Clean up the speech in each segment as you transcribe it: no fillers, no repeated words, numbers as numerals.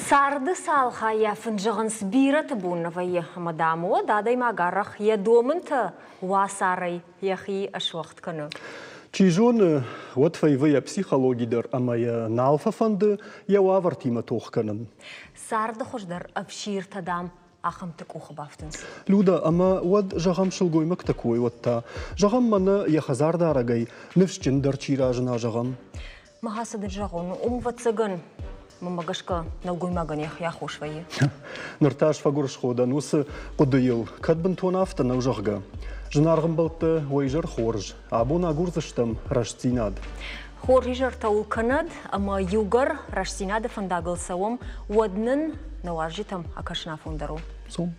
Царды цалхайӕфын зӕгъынц бирӕты бон нӕ вӕййы, ӕмӕ, дам, уӕд адӕймаг арӕх йӕ домӕнтӕ уацарӕй йӕхи ӕсуӕгъд кӕны. Чи зоны, уӕд фӕивы йӕ психологи дӕр ӕмӕ йӕ нал фӕфӕнды йӕ уавӕртимӕ тох кӕнын. Царды хуыздӕр ӕфсиртӕ, дам, ахӕмты къухы бафтынц. Люда, ӕмӕ уӕд, зӕгъӕм, сылгоймӕгтӕ куы уой, уӕд та? Зӕгъӕм, мӕнӕ йӕ хӕдзардарӕгӕй ныфсджындӕр чи разына, зӕгъӕм? Мӕ цы дын зӕгъон, уым, ӕвӕццӕгӕн, мӕнмӕ гӕсгӕ, нӕлгоймагӕн йӕхи аххос вӕййы. Ныр та ӕз фӕгуырысхо дӕн уыцы хъуыдыйыл, кӕд бынтон афтӕ нӕу, зӕгъгӕ. Зынаргъ ӕмбӕлттӕ, уӕ изӕр хорз. Абон агурдзыстӕм рӕстдзинад. Хорз изӕртӕ уыл кӕнӕд, ӕмӕ иугӕр рӕстдзинады фӕндагыл цӕуӕм, уӕд нын нӕ уазджытӕм акӕсын афон дӕр у. Цом.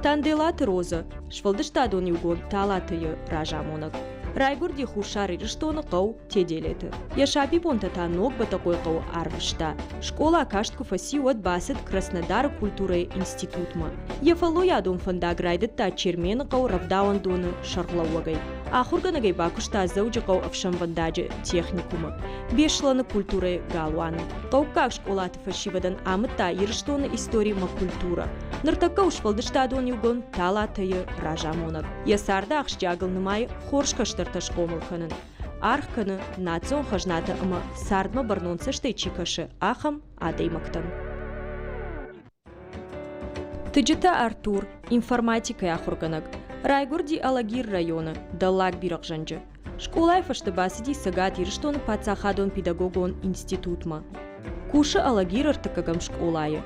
Танделаты Роза, сфӕлдыстадон иугонд Талаты-йы разамонӕг. Райгуырди Хуссар Ирыстоны хъӕу Теделеты. Йӕ сабибонтӕ та Ног Бӕтӕхъойхъӕуы арвыста. Скъола каст куы фӕци, уӕд бацыд Краснодары культурӕйы институтмӕ. Йӕ фӕллойадон фӕндаг райдыдта Чермены хъӕуы рӕвдауӕндоны сӕргълӕууӕгӕй. Ахуыргӕнӕгӕй бакуыста Дзӕуджыхъӕуы ӕфсӕнвӕндаджы техникумы, Беслӕны культурӕйы галуаны. Хъӕуккаг скъолаты фӕсивӕдӕн амыдта Ирыстоны истори ӕмӕ культурӕ. Ныртӕккӕ у сфӕлдыстадон иугонд Талатӕ-йы разамонӕг. Йӕ царды ахсджиагыл нымайы хорз кӕстӕртӕ схъомыл кӕнын. Аргъ кӕны, национ хӕзнатӕ ӕмӕ цардмӕ бӕрнон цӕстӕй чи кӕсы, ахӕм адӕймӕгтӕн. Тыджыты Артур, информатикӕйы ахуыргӕнӕг, райгуырди Алагир районы, Дӕллаг Бирӕгъзӕнджы. Скъолайы фӕстӕ бацыди Цӕгат Ирыстоны паддзахадон педагогон институтмӕ. Кусы Алагиры ӕртыккӕгӕм скъолайы.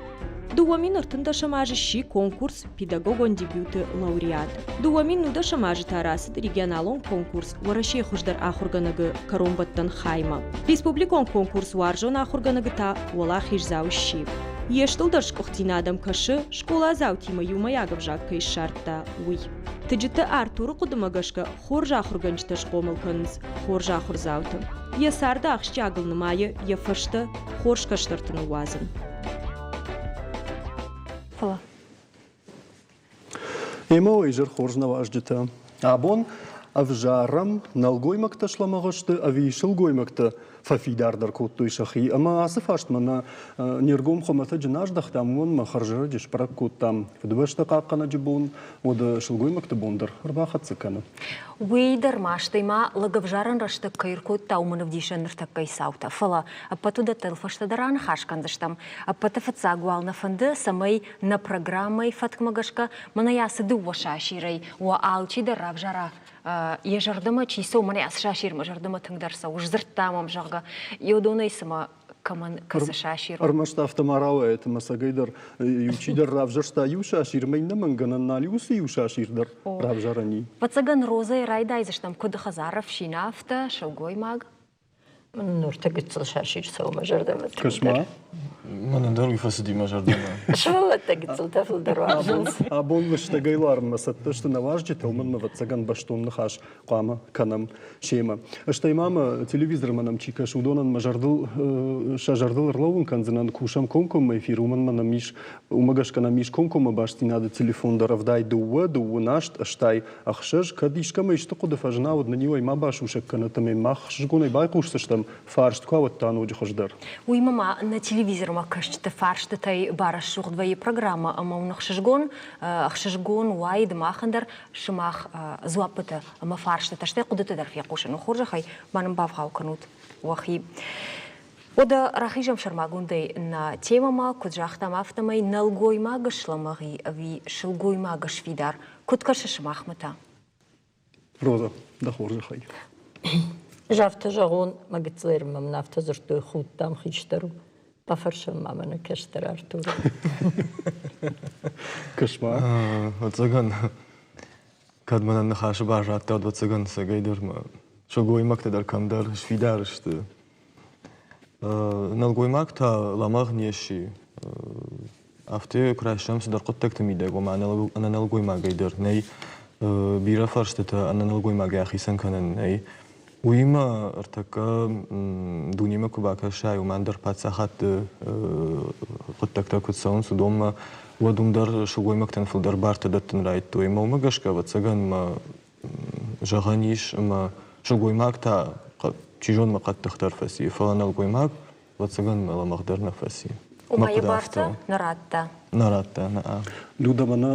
2013 азы сси конкурс «Педагогон дебюты» лауреат. 2019 азы та рацыд регионалон конкурс Уӕрӕсейы хуыздӕр ахуыргӕнӕг-ы кӕронбӕттӕн хаймӕ. Республикон конкурс «Уарзон ахуыргӕнӕг-ы та уӕлахиздзау сси. Йе стылдӕр сгуыхтдзинадӕм кӕсы, скъоладзаутимӕ иумӕйаг ӕвзаг кӕй ссардта, уый. Тыджыты Артуры хъуыдымӕ гӕсгӕ хорз ахуыргӕнджытӕ схъомыл кӕнынц хорз ахуырдзауты. Йӕ царды ахсджиагыл нымайы йӕ фӕстӕ хорз кӕстӕрты ныууадзын. Фӕлӕ Ӕмӕ уӕ изӕр хорз нӕ уазджытӕ. Абон ӕвзарӕм, нӕлгоймӕгтӕ слӕмӕгъ сты ӕви сылгоймӕгтӕ фӕфидардӕр кодтой сӕхи. Ӕмӕ ацы фарстмӕ нӕ не ргом хуымӕтӕджы нӕ аздӕхтам, уымӕн ӕмӕ хӕрзӕрӕджы сбӕрӕг кодтам Фыдыбӕстӕ хъахъхъӕнӕджы бон, уӕдӕ сылгоймӕгты бон дӕр ӕрбахӕццӕ кӕны. Уый дӕр ма, стӕй ма лӕгӕвзарӕн рӕстӕг кӕй ӕркодта, уымӕн ӕвдисӕн ныртӕккӕйы цаутӕ. Фӕлӕ ӕппӕт уыдӕттыл фӕстӕдӕр аныхас кӕндзыстӕм. Ӕппӕты фыццаг уал нӕ фӕнды, цӕмӕй нӕ программӕйы фӕткмӕ гӕсгӕ мӕнӕ ацы дыууӕ сасирӕй уӕ алчидӕр равзара йӕ зӕрдӕмӕ чи цӕуы, мӕнӕ ацы сасир мӕ зӕрдӕмӕ тынгдӕр цӕуы, сдзырдта мӕм, зӕгъгӕ, уыдонӕй цыма кӕмӕн кӕцы сасир у. Ӕрмӕст афтӕ ма рауайӕт, ӕмӕ цӕгӕйдӕр иу чидӕр равзӕрста иу сасир, ӕмӕ иннӕмӕн гӕнӕн нал и уыцы иу сасир дӕр равзарӕн и. Ӕвӕццӕгӕн, Розӕйы райдайдзыстӕм куыд хӕдзары ӕфсин, афтӕ сылгоймаг. Нуртӕ гыццыл сасир цӕуы мӕ зӕрдӕмӕ Кӕс-ма. Мӕнӕн дӕр уый фӕцыди мӕ зӕрдӕмӕ. Сывӕллӕттӕ гыццылтӕ фылдӕр уарзынц. Абон лыстӕгӕй ларммӕ цӕттӕ сты нӕ уазджытӕ, уымӕн ӕмӕ ӕвӕццӕгӕн бӕстон ныхас хъуамӕ кӕнӕм семӕ. Стӕй ма мӕ телевизормӕ нӕм чи кӕсы, уыдонӕн мӕ зӕрдыл сӕ зӕрдыл ӕрлӕууын кӕндзынӕн, кусӕм комкоммӕ эфир, уымӕн ӕмӕ нӕм ис, уымӕ гӕсгӕ нӕм ис комкоммӕ бастдзинады телефон дӕр 72 28 86, кӕд искӕмӕ исты хъуыды фӕзына, уӕд нын-иу ӕй ма басусӕг кӕнӕт ӕмӕ мах хсызгонӕй байхъусдзыстӕм, фарст куы ауӕдта ноджы хуыздӕр. Уыимӕ ма нӕ телевизормӕ кӕсджыты фарстытӕй барӕсугъд вӕййы программӕ ӕмӕ уын ӕхсызгон, ӕхсызгон уаид махӕн дӕр сымах дзуаппытӕ ӕмӕ фарстытӕ, стӕй хъуыдыты дӕр фехъусын. Хорзӕхӕй ма нын бавгъау кӕнут уӕхи. Уӕдӕ рахизӕм сӕрмагондӕй нӕ темӕмӕ, куыд загътам, афтӕмӕй нӕлгоймаг слӕмӕгъ и ӕви сылгоймаг сфидар. Куыд кӕсы сымахмӕ та? Роза, дӕ хорзӕхӕй. Ӕз афтӕ зӕгъон, мӕ гыццылӕй мӕм афтӕ дзырдтой, худтам хистӕр у. Бафӕрсӕм ма мӕнӕ кӕстӕр Артуры. Кӕс-ма. Ӕцӕгӕн, кӕд мӕнӕн ныхасы бар радта, ӕвӕццӕгӕн, цӕгӕйдӕр мӕ сылгоймӕгтӕ дӕр кӕмдӕр сфидар сты. Нӕлгоймаг та лӕмӕгъ не сси. Афтӕ куы райсӕм цыдӕр хъуыддӕгты мидӕг, ома ӕнӕ нӕлгоймагӕй дӕр нӕй бирӕ фӕрстытӕ ӕнӕ нӕлгоймагӕй ахицӕн кӕнӕн нӕй. Уыимӕ ӕртӕккӕ дунемӕ куы бакӕсай, уымӕн дӕр паддзахадты хъуыддӕгтӕ куыд цӕуынц, уыдонмӕ, уӕд уым дӕр сылгоймӕгтӕн фылдӕр бартӕ дӕттын райдыдтой. Ӕмӕ уымӕ гӕсгӕ, ӕвӕццӕгӕн, мӕ зӕгъӕн ис, ӕмӕ сылгоймаг та, чи зоны, хъӕддыхдӕр фӕци, фӕлӕ нӕлгоймаг. Ӕвӕццӕгӕн мӕ лӕмӕгъдӕр нӕ фӕци. Ома йӕ бартӕ нӕ радта? Нӕ радта, нӕ. Люда, мӕнӕ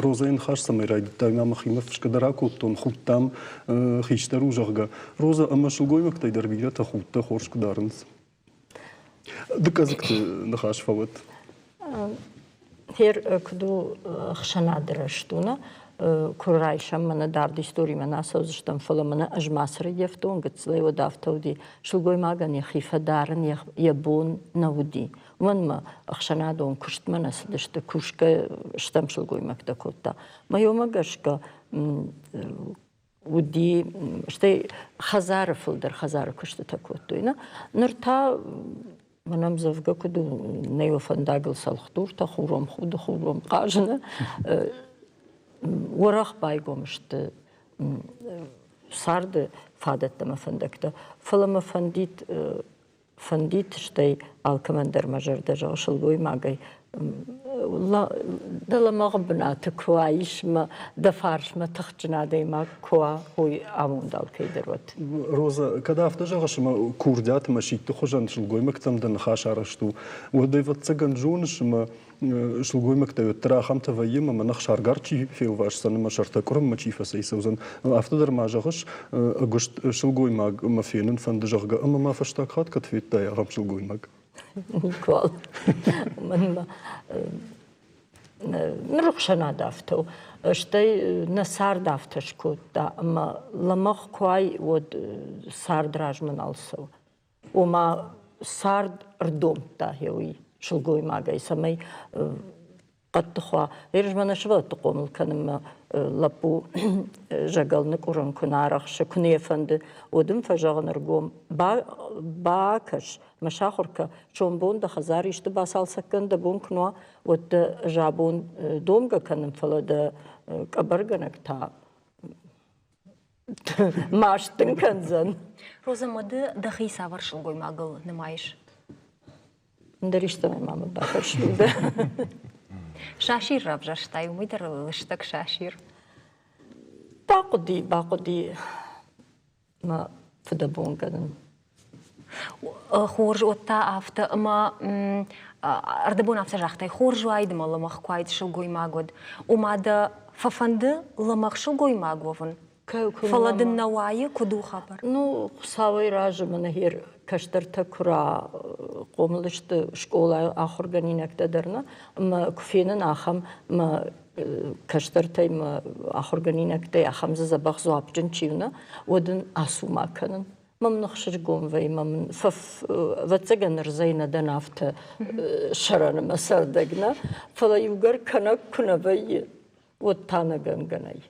Розӕйы ныхас цӕмӕй райдыдта, ӕмӕ мӕхимӕ фысгӕ дӕр акодтон, худтам, хистӕр у, зӕгъгӕ. Роза, ӕмӕ сылгоймӕгтӕй дӕр бирӕтӕ худтӕ хорз куы дарынц. Дыкъӕдзыгты ныхас фӕуӕд. Хер куыд у ӕхсӕнады рӕзт у, нӕ? Куы райсӕм мӕнӕ дард историмӕ нӕ ацӕудзыстӕм, фӕлӕ мӕнӕ ӕз ма цы рыййӕфтон гыццылӕй, уӕд афтӕ уыди, сылгоймагӕн йӕхи фӕдарын йӕ бон нӕ уыди. Уымӕн мӕ ӕхсӕнадон куыстмӕ нӕ цыдысты, кусгӕ стӕм сылгоймӕгтӕ кодта. Мӕ уымӕ гӕсгӕ уыди, стӕй хӕдзары фылдӕр хӕдзары куыстытӕ кодтой. Нӕ? Ныр та мӕнӕ ӕмдзӕвгӕ куыд у, нӕ йӕ фӕндагыл цӕлхдуртӕ, хуром худы, хуром хъазыны, уӕрӕх байгом сты царды фадӕттӕ мӕ фӕндӕгтӕ. Фӕлӕ мӕ фӕндид фӕндид, стӕй алкӕмӕн дӕр мӕ зӕрдӕ зӕгъы сылгоймагӕй, дӕ лӕмӕгъ бынаты куы уаис мӕ дӕ фарсмӕ тыхджын адӕймаг куы уа, уый амонд алкӕй дӕр уӕд. Роза, кӕд афтӕ зӕгъыс, ӕмӕ курдиат ӕмӕ сидты хуызӕн сылгоймӕгтӕм дӕ ныхас арӕзт у, уӕд ӕвӕццӕгӕн зоныс, ӕмӕ сылгоймӕгтӕ уӕддӕр ахӕмтӕ вӕййы, ӕмӕ мӕ ӕхсаргард чи фелвасдзӕн ӕмӕ сӕртӕ къуырынмӕ чи фӕцӕйцӕудзӕн. Афтӕ дӕр ма зӕгъыс, ӕгуыст сылгоймаг мӕ фенын фӕнды, зӕгъгӕ, ӕмӕ ма фӕстаг хатт кӕд федтай ахӕм сылгоймаг? Никуал. Мӕнмӕ ныр ӕхсӕнад афтӕ у. Стӕй нӕ цард афтӕ скодта, ӕмӕ лӕмӕгъ куы уай, уӕд цард размӕ нал цӕуы. Ома цард ӕрдомдта уый сылгоймагӕй, цӕмӕй хъӕддых уа. Ерыс мӕнӕ сывӕллӕтты хъомыл кӕнынмӕ лӕппу зӕгӕл ныкъуырын куы нӕ арӕхсы, куы нӕ йӕ фӕнды, уӕд ын фӕзӕгъын ӕргом, бакӕс, мӕ сахуыр кӕ, сомбон дӕ хӕдзар исты бацалцӕг кӕн, дӕ бон куы нӕ уа, уӕд дӕ ӕз абон домгӕ кӕнын, фӕлӕ дӕ къӕбӕргӕнӕг та маст дын кӕндзӕн. Роза, ма ды дӕхи цавӕр сылгоймагыл нымайыс? Ӕндӕр истӕмӕй ма мӕ бафӕрстой дӕ. Сасир равзӕрстай, уымӕй дӕр лыстӕг сасир. Бахъуыди, бахъуыди мӕ фыдӕбон кӕнын. Хорз, уӕд та афтӕ ӕмӕ ӕрдӕбон афтӕ загътай, хорз уаид ӕмӕ лӕмӕгъ куы уаид сылгоймаг уӕд. Ома дӕ фӕфӕнды лӕмӕгъ сылгоймаг уӕвын? Фӕлӕ дын нӕ уайы, куыд у хабар? Ну, Хуыцауӕй разы мӕнӕ хер кӕстӕртӕ куы рахъомыл сты скъолайы ахуыргӕнинӕгтӕ дӕр нӕ, ӕмӕ куы фенын ахӕм мӕ кӕстӕртӕй мӕ ахуыргӕнинӕгтӕй ахӕм дзы дзӕбӕх дзуапджын чи у, нӕ, уӕд ын ацу ма кӕнын. Мӕм ныхсызгон вӕййы, мӕм ӕвӕццӕгӕн ӕрдзӕй нӕ дӕн афтӕ сӕрӕн ӕмӕ цӕрдӕг нӕ, фӕлӕ иугӕр кӕнӕг куы нӕ вӕййы, уӕд та нӕгӕнгӕ нӕй.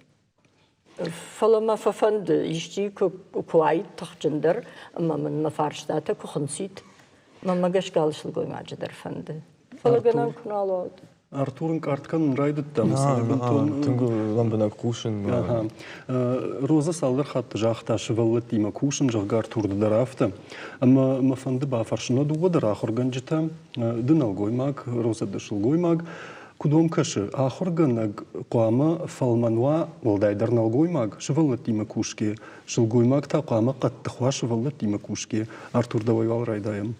Фӕлӕ мӕ фӕфӕнды, исчи куы уаид тыхджындӕр ӕмӕ мын мӕ фарстатӕ куы хынцид, мӕнмӕ гӕсгӕ алы сылгоймаджы дӕр фӕнды. Фӕлӕ гӕнӕн куы нал уа, уӕд. Артур ӕнкъард кӕнын райдыдта, бынтон тынг лӕмбынӕг хъусын. Роза цалдӕр хатты загъта сывӕллӕттимӕ кусын, зӕгъгӕ, Артур ды дӕр афтӕ. Ӕмӕ мӕ фӕнды бафӕрсын, нӕ дыууӕ дӕр ахуыргӕнджытӕ, ды нӕлгоймаг, Роза ды сылгоймаг. Куыд уӕм кӕсы, ахуыргӕнӕг хъуамӕ фӕлмӕн уа, уӕлдайдӕр нӕлгоймаг, сывӕллӕттимӕ кусгӕ, сылгоймаг та хъуамӕ хъӕддых уа сывӕллӕттимӕ кусгӕ? Артур, дӕуӕй уал райдайӕм.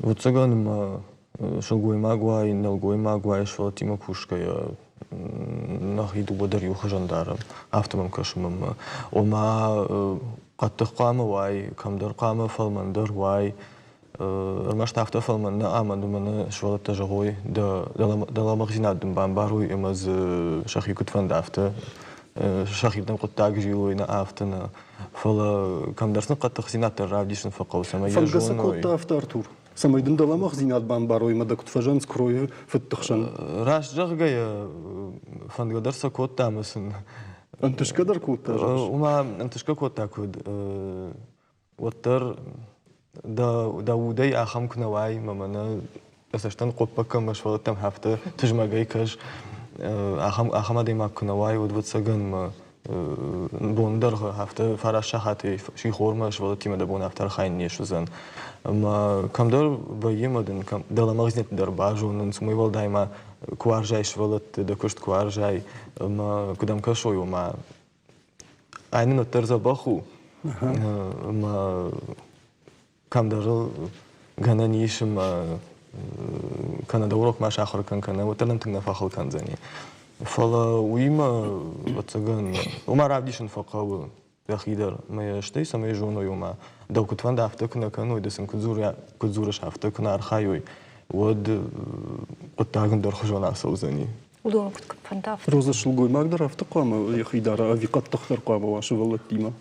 Ӕвӕццӕгӕн ма сылгоймаг уай, нӕлгоймаг уай, сывӕллӕттимӕ кусгӕйӕ нӕхи дыууӕ дӕр иухуызӕн дарӕм. Афтӕ мӕм кӕсы мӕнмӕ. Ома хъӕддых хъуамӕ уай, кӕмдӕр хъуамӕ фӕлмӕндӕр уай. Ӕрмӕст афтӕ фӕлмӕн нӕ ӕмӕ дын мӕнӕ сывӕллӕттӕ зӕгъой, дӕ дӕ лӕмӕгъдзинад дын бамбарой ӕмӕ дзы сӕхи куыд фӕнды, афтӕ сӕхирдӕм хъуыддаг зилой, нӕ афтӕ нӕ. Фӕлӕ кӕмдӕр сын хъӕддыхдзинад дӕр равдисын фӕхъӕуы, цӕмӕй йӕ Фӕндгӕ цы кодта афтӕ, Артур? Цӕмӕй дын дӕ лӕмӕгъдзинад бамбарой ӕмӕ дӕ куыд фӕзӕнц куыройы фыдты хсӕн? Раст зӕгъгӕйӕ, фӕндгӕ дӕр сӕ кодта ӕмӕ сын Ӕнтысгӕ дӕр кодта, зӕгъыс? Ома ӕнтысгӕ кодта куыд, уӕддӕр дӕ, дӕ удӕй ахӕм куы нӕ уай, ӕмӕ мӕнӕ дӕ цӕстӕн хъоппӕг кӕм сфӕлыдтӕм, афтӕ тызмӕгӕй кӕс, ахӕм, ахӕм адӕймаг куы нӕ уай, уӕд ӕвӕццӕгӕн мӕ боны дӕргъы афтӕ фараст сахатӕй сихормӕ сывӕллӕттимӕ дӕ бон афтӕ архайын не суыдзӕн. Ӕмӕ кӕмдӕр вӕййы ӕмӕ дын дӕ лӕмӕгъдзинӕдтӕ дӕр базонынц, уымӕй уӕлдай ма куы уарзай сывӕллӕтты, дӕ куыст куы уарзай, ӕмӕ куы дӕм кӕсой, ома ай нын уӕддӕр дзӕбӕх у. Ӕмӕ Кӕмдӕр гӕнӕн ис ӕмӕ кӕнӕ дӕ урокмӕ сахуыр кӕн, кӕнӕ уӕддӕр нӕм тынг нӕ фӕхыл кӕндзӕни. Фӕлӕ уыимӕ, ӕвӕццӕгӕн, уымӕ равдисын фӕхъӕуы дӕхи дӕр. Ӕмӕ йӕ стӕй цӕмӕй зоной, ома дӕу куыд фӕнды, афтӕ куы нӕ кӕной, ды сын куыд дзурыс, афтӕ куы нӕ архайой, уӕд хъуыддаг ӕндӕрхуызон ацӕудзӕни. Уыдон куыд фӕнды, афтӕ. Роза, сылгоймаг дӕр афтӕ хъуамӕ йӕхи дара ӕви хъӕддыхдӕр хъуамӕ уа сывӕллӕттимӕ?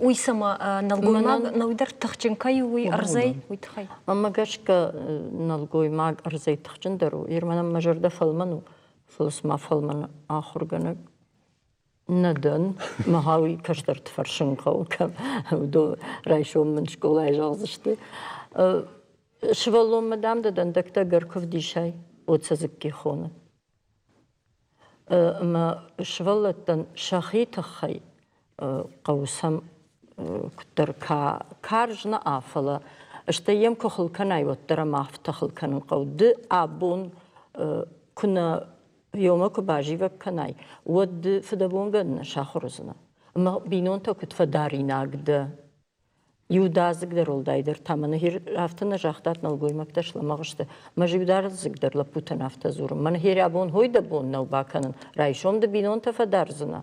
Уый цӕмӕ нӕлгоймаг нӕуый дӕр тыхджын кӕй у, уый ӕрдзӕй, уый тыххӕй? Мӕнмӕ гӕсгӕ нӕлгоймаг ӕрдзӕй тыхджындӕр у. Мӕнӕн мӕ зӕрдӕ фӕлмӕн у, фӕлӕ цыма фӕлмӕн ахуыргӕнӕг нӕ дӕн. Мӕ уый кӕстӕрты фӕрсын хъӕуы, кӕм райсом мын скъолайы зӕгъдзысты. Сывӕллонмӕ, дам, дӕ дӕндӕгтӕ ӕгӕр куы вдисай, уӕд сӕ дзыкки хоны. Ӕмӕ сывӕллӕттӕн сӕхи тыххӕй хъӕуы сӕм куыддӕр карз нӕ, фӕлӕ стӕй йӕм куы хыл кӕнай, уӕддӕр ӕм афтӕ хыл кӕнын хъӕуы. Ды абон куы нӕ ёмӕ куы базивӕг кӕнай, уӕд ды фыдӕбонгӕн нӕ сахуыр уыдзынӕ. Ӕмӕ бинонтӕ куыд фӕдаринаг дӕ, Иудадзыгдӕр уӕлдайдӕр та мӕнӕ афтӕ нӕ загътат, нӕлгоймӕгтӕ слӕмӕгъ сты. Мӕ иудадзыгдӕр лӕппутӕн афтӕ дзурын. Мӕн херӕбон хой дӕ бон нӕу бакӕнын, райсом дӕ бинонтӕ фӕдардзынӕ.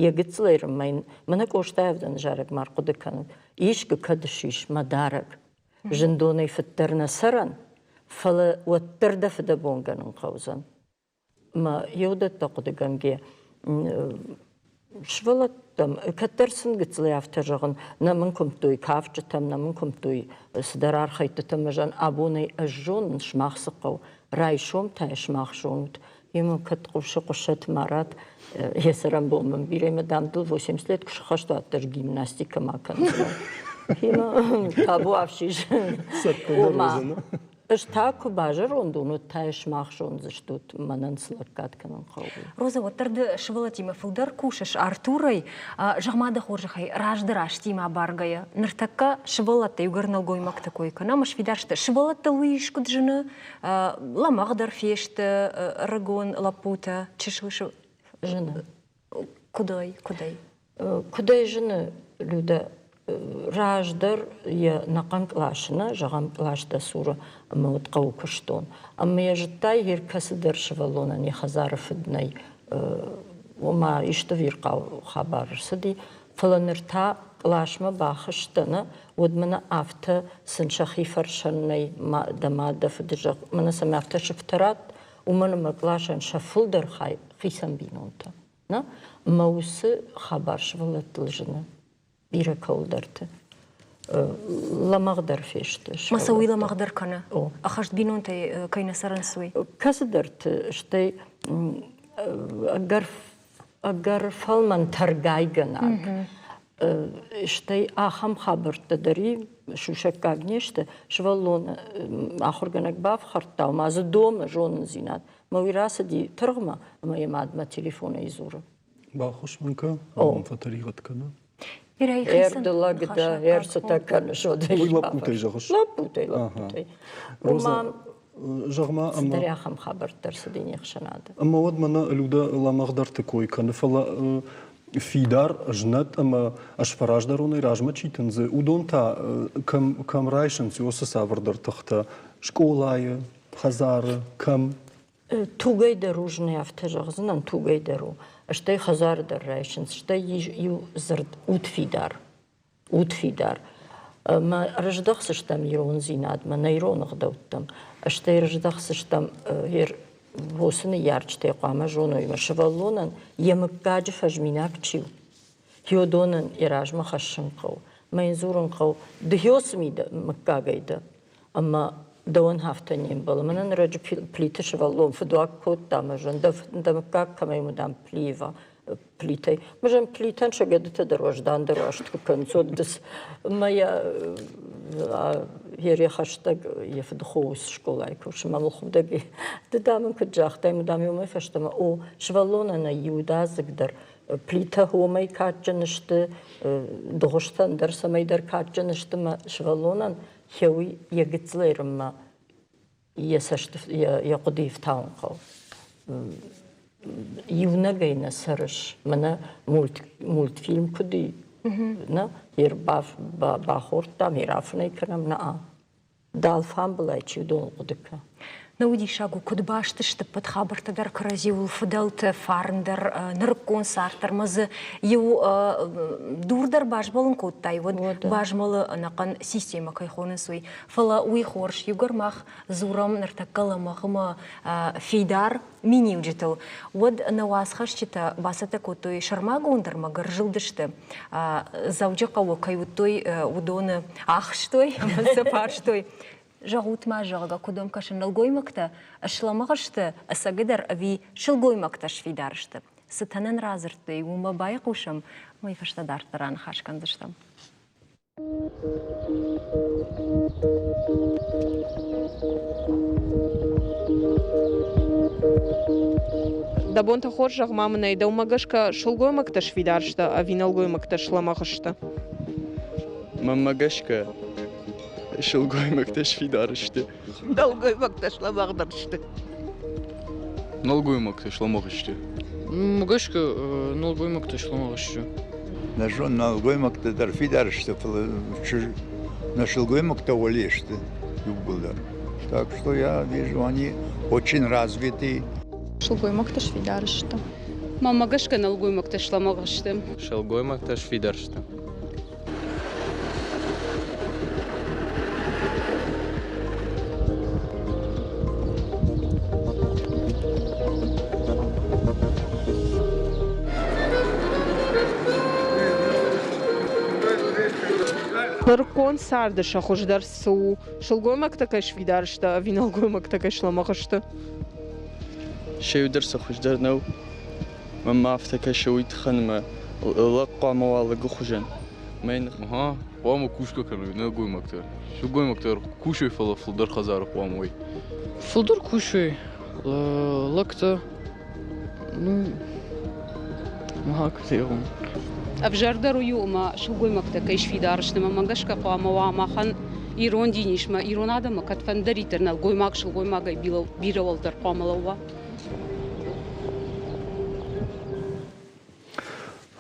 Йӕ гыццылӕй рынмӕ йын мӕнӕ Къостайы авдӕны зарӕг ма ӕрхъуыды кӕнут. Искуы кӕд ссис мӕ дарӕг. Зындонӕй фыддӕр нӕ цӕрӕн, фӕлӕ уӕддӕр дӕ фыдӕбонгӕнын хъӕудзӕн. Мӕ еудӕттӕ хъуыдыгӕнгӕ сывӕллӕттӕм кӕддӕр сын гыццылӕй афтӕ зӕгъын, нӕ мын куымдтой кафджытӕм, нӕ мын куымдтой цыдӕр архӕйдтытӕм, ӕз абонӕй ӕз зонын, сымах цы хъӕуы, райсом та сымах зонут. Ему кӕд хъусы хъуысӕт Марат, йӕ цӕрӕнбон мын бирӕ, мӕ дам дыл 80 лет куы схӕст, уӕддӕр гимнастикӕ ма кӕндзынӕн. Табу ӕфсис. Ома, Ӕз та куы базӕронд уон, уӕд та сымах зондзыстут, мӕнӕн цы лӕггад кӕнын хъӕуы. Роза, уӕддӕр ды сывӕллӕттимӕ фылдӕр кусыс Артурӕй. Зӕгъ-ма дӕ хорзӕхӕй, раздӕр азтимӕ абаргӕйӕ, ныртӕккӕ сывӕллӕттӕ иугӕр нӕлгоймӕгты кой кӕнӕм, сфидар сты. Сывӕллӕттыл уый искуыд зыны? Лӕмӕгъдӕр фесты ӕрыгон лӕппутӕ, чысыл Зыны. Куыдӕй, куыдӕй? Куыдӕй зыны, Людӕ, раздӕр йӕ нӕхъӕн къласы нӕ, зӕгъӕм, къластӕ цуры ӕмӕ уыд хъӕуы куыстон. Ӕмӕ йӕ зыдтай, йе ркӕцыдӕр сывӕллонӕн йӕ хӕдзары фыд нӕй, ома исты ӕвирхъау хабар ӕрцыди. Фӕлӕ ныр та къласмӕ бахызтӕ, нӕ, уӕд мӕнӕ афтӕ сын сӕхи фӕрсӕн нӕй, дӕ мад, дӕ фыды зӕгъ, мӕнӕ сӕм афтӕ сыфтӕ ратт, уымӕн ӕмӕ къласӕн сӕ фылдӕр хай хицӕн бинонтӕ. Нӕ, мӕ уыцы хабар сывӕллӕттыл зыны бирӕ кӕуылдӕрты. Лӕмӕгъдӕр фесты. Ма сӕ уый лӕмӕгъдӕр кӕны? Ӕххӕст бинонтӕй кӕй нӕ цӕрынц, уый? Кӕцыдӕрты, стӕй ӕгӕр, ӕгӕр фӕлмӕн тӕргайгӕнаг. Стӕй ахӕм хабӕрттӕ дӕр и, сусӕггаг не сты. Сывӕллоны ахуыргӕнӕг бафхӕрдта, ома дзы домы зонындзинад. Мӕ уый рацыди тыргъмӕ ӕмӕ йӕ мадмӕ телефонӕй дзуры. Баххуыс мын кӕ, абон фӕтӕригъӕд кӕны. Ӕрдылӕг дӕ, ӕрцытӕ кӕныс, Уый лӕппутӕй зӕгъыс? Лӕппутӕй, лӕппутӕй. Роза, зӕгъ-ма, ӕмӕ... Цыдӕр ахӕм хабӕрттӕ ӕрцыди не хсӕнады. Ӕмӕ уӕд мӕнӕ Людӕ лӕмӕгъдӕрты кой кӕны, фӕлӕ фидар, знӕт ӕмӕ ӕзфӕраздӕронӕй размӕ чи тындзы, уыдон та кӕм, кӕм райсынц уыцы цавӕрдӕр тыхтӕ? Скъолайы, хӕдзары, кӕм? Тугӕй дӕр у, зынӕй афтӕ зӕгъдзынӕн, тугӕй дӕр у. Стӕй хӕдзары дӕр райсынц, стӕй иу дзырд удфидар. Удфидар. Ӕмӕ рыздӕхдзыстӕм ирондзинадмӕ, нӕ ирон ӕгъдӕуттӕм. Стӕй рыздӕхдзыстӕм уыцы ныййарджытӕй хъуамӕ зоной, мӕ сывӕллонӕн йӕ мыггаджы фӕзминаг чи у. Хиодонӕн йӕ размӕ хӕссын хъӕуы. Мӕ йын дзурын хъӕуы, ды хиоцы мыггагӕй дӕ? Ӕмӕ дӕуӕн афтӕ не мбӕлы. Мӕнӕн ӕрӕджы Плиты сывӕллон фыдуаг кодта, мӕ зӕн, дӕ мыггаг кӕмӕй у, дам, Плиева, Плитӕй. Мӕ зӕн, Плитӕн сӕ гӕдытӕ дӕр уӕздандӕр уаст куы кӕнынц, уӕд дыс мӕ йӕ йе хӕстӕг йӕ фыдыхо ус скъолайы кусы, мӕ мыл худӕг ды, дам, ын куыд загътай, мӕ, дам, уымӕй фӕстӕмӕ, о, сывӕллонӕн ӕй иудадзыг дӕр Плитӕ уымӕй кадджын сты, дыгъуызтӕн дӕр цӕмӕйдӕр кадджын сты мӕ сывӕллонӕн хеуый йӕ гыццылӕй рынмӕ йӕ цӕсты йӕ хъуыдыйы фтауын хъӕуы. Иунӕгӕй нӕ цӕрыс, мӕнӕ мультфильм куыд и. Нӕ, бахордтам, рафынӕй кӕнӕм, нӕ. Дӕлфамбылай чи уыдон хъуыды кӕн. Нӕ удисаг у, куыд баст сты ӕппӕт хабӕрттӕ дӕр кӕрӕдзиуыл, фыдӕлты фарн дӕр, нырыккон цард дӕр ӕмӕ дзы иу дур дӕр базмӕлын кодтай, уӕд базмӕлы ӕнӕхъӕн системӕ кӕй хонынц, уый. Фӕлӕ уый хорз, иугӕр мах дзурӕм ныртӕккӕ лӕмӕгъ ӕмӕ фидар миниуджытыл, уӕд нӕ уацхӕсджытӕ бацӕттӕ кодтой сӕрмагонд ӕрмӕг, ӕрзылдысты Дзӕуджыхъӕуы кӕй уыдтой, уыдоны ахстой ӕмӕ сӕ фарстой. Зӕгъут-ма, зӕгъгӕ, куыд уӕм кӕсы, нӕлгоймӕгтӕ слӕмӕгъ сты ӕцӕгдӕр ӕви сылгоймӕгтӕ сфидар сты? Цытӕ нын радзырдтой, уымӕ байхъусӕм, уый фӕстӕ дарддӕр аныхас кӕндзыстӕм. Дӕ бонтӕ хорз, зӕгъ-ма мын ӕй, дӕумӕ гӕсгӕ сылгоймӕгтӕ сфидар сты ӕви нӕлгоймӕгтӕ слӕмӕгъ сты? Мӕнмӕ гӕсгӕ, сылгоймӕгтӕ сфидар сты. Нӕлгоймӕгтӕ слӕмӕгъдӕр сты. Нӕлгоймӕгтӕ слӕмӕгъ сты. Мӕ гӕсгӕ, нӕлгоймӕгтӕ слӕмӕгъ сты. Нӕ зон, нӕлгоймӕгтӕ дӕр фидар сты, фӕлӕ нӕ сылгоймӕгтӕ уӕле сты иууылдӕр. Так что я вижу, они очень развиты. Сылгоймӕгтӕ сфидар сты. Мӕнмӕ гӕсгӕ нӕлгоймӕгтӕ слӕмӕгъ сты. Сылгоймӕгтӕ сфидар сты. Нырыккон царды сӕ хуыздӕр цы у? Сылгоймӕгтӕ кӕй сфидар сты ӕви нӕлгоймӕгтӕ кӕй слӕмӕгъ сты? Се иу дӕр сӕ хуыздӕр нӕу. Мӕнмӕ афтӕ кӕсы уый тыххӕн ӕмӕ лӕг хъуамӕ уа лӕгы хуызӕн. Мӕ Ага, хъуамӕ кусгӕ кӕной нӕлгоймӕгтӕ. Сылгоймӕгтӕ кусой, фӕлӕ фылдӕр хӕдзары хъуамӕ уой. Фылдӕр кусой, лӕгтӕ, ну, ма куыд зӕгъон. Ӕвзӕрдӕр уый у, ӕмӕ сылгоймӕгтӕ кӕй сфидар сты, мӕнмӕ гӕсгӕ хъуамӕ уа махӕн ирон дин ис, мӕ ирон адӕмы кӕдфӕндӕриддӕр нӕлгоймаг сылгоймагӕй бирӕ уӕлдӕр хъуамӕ лӕууа.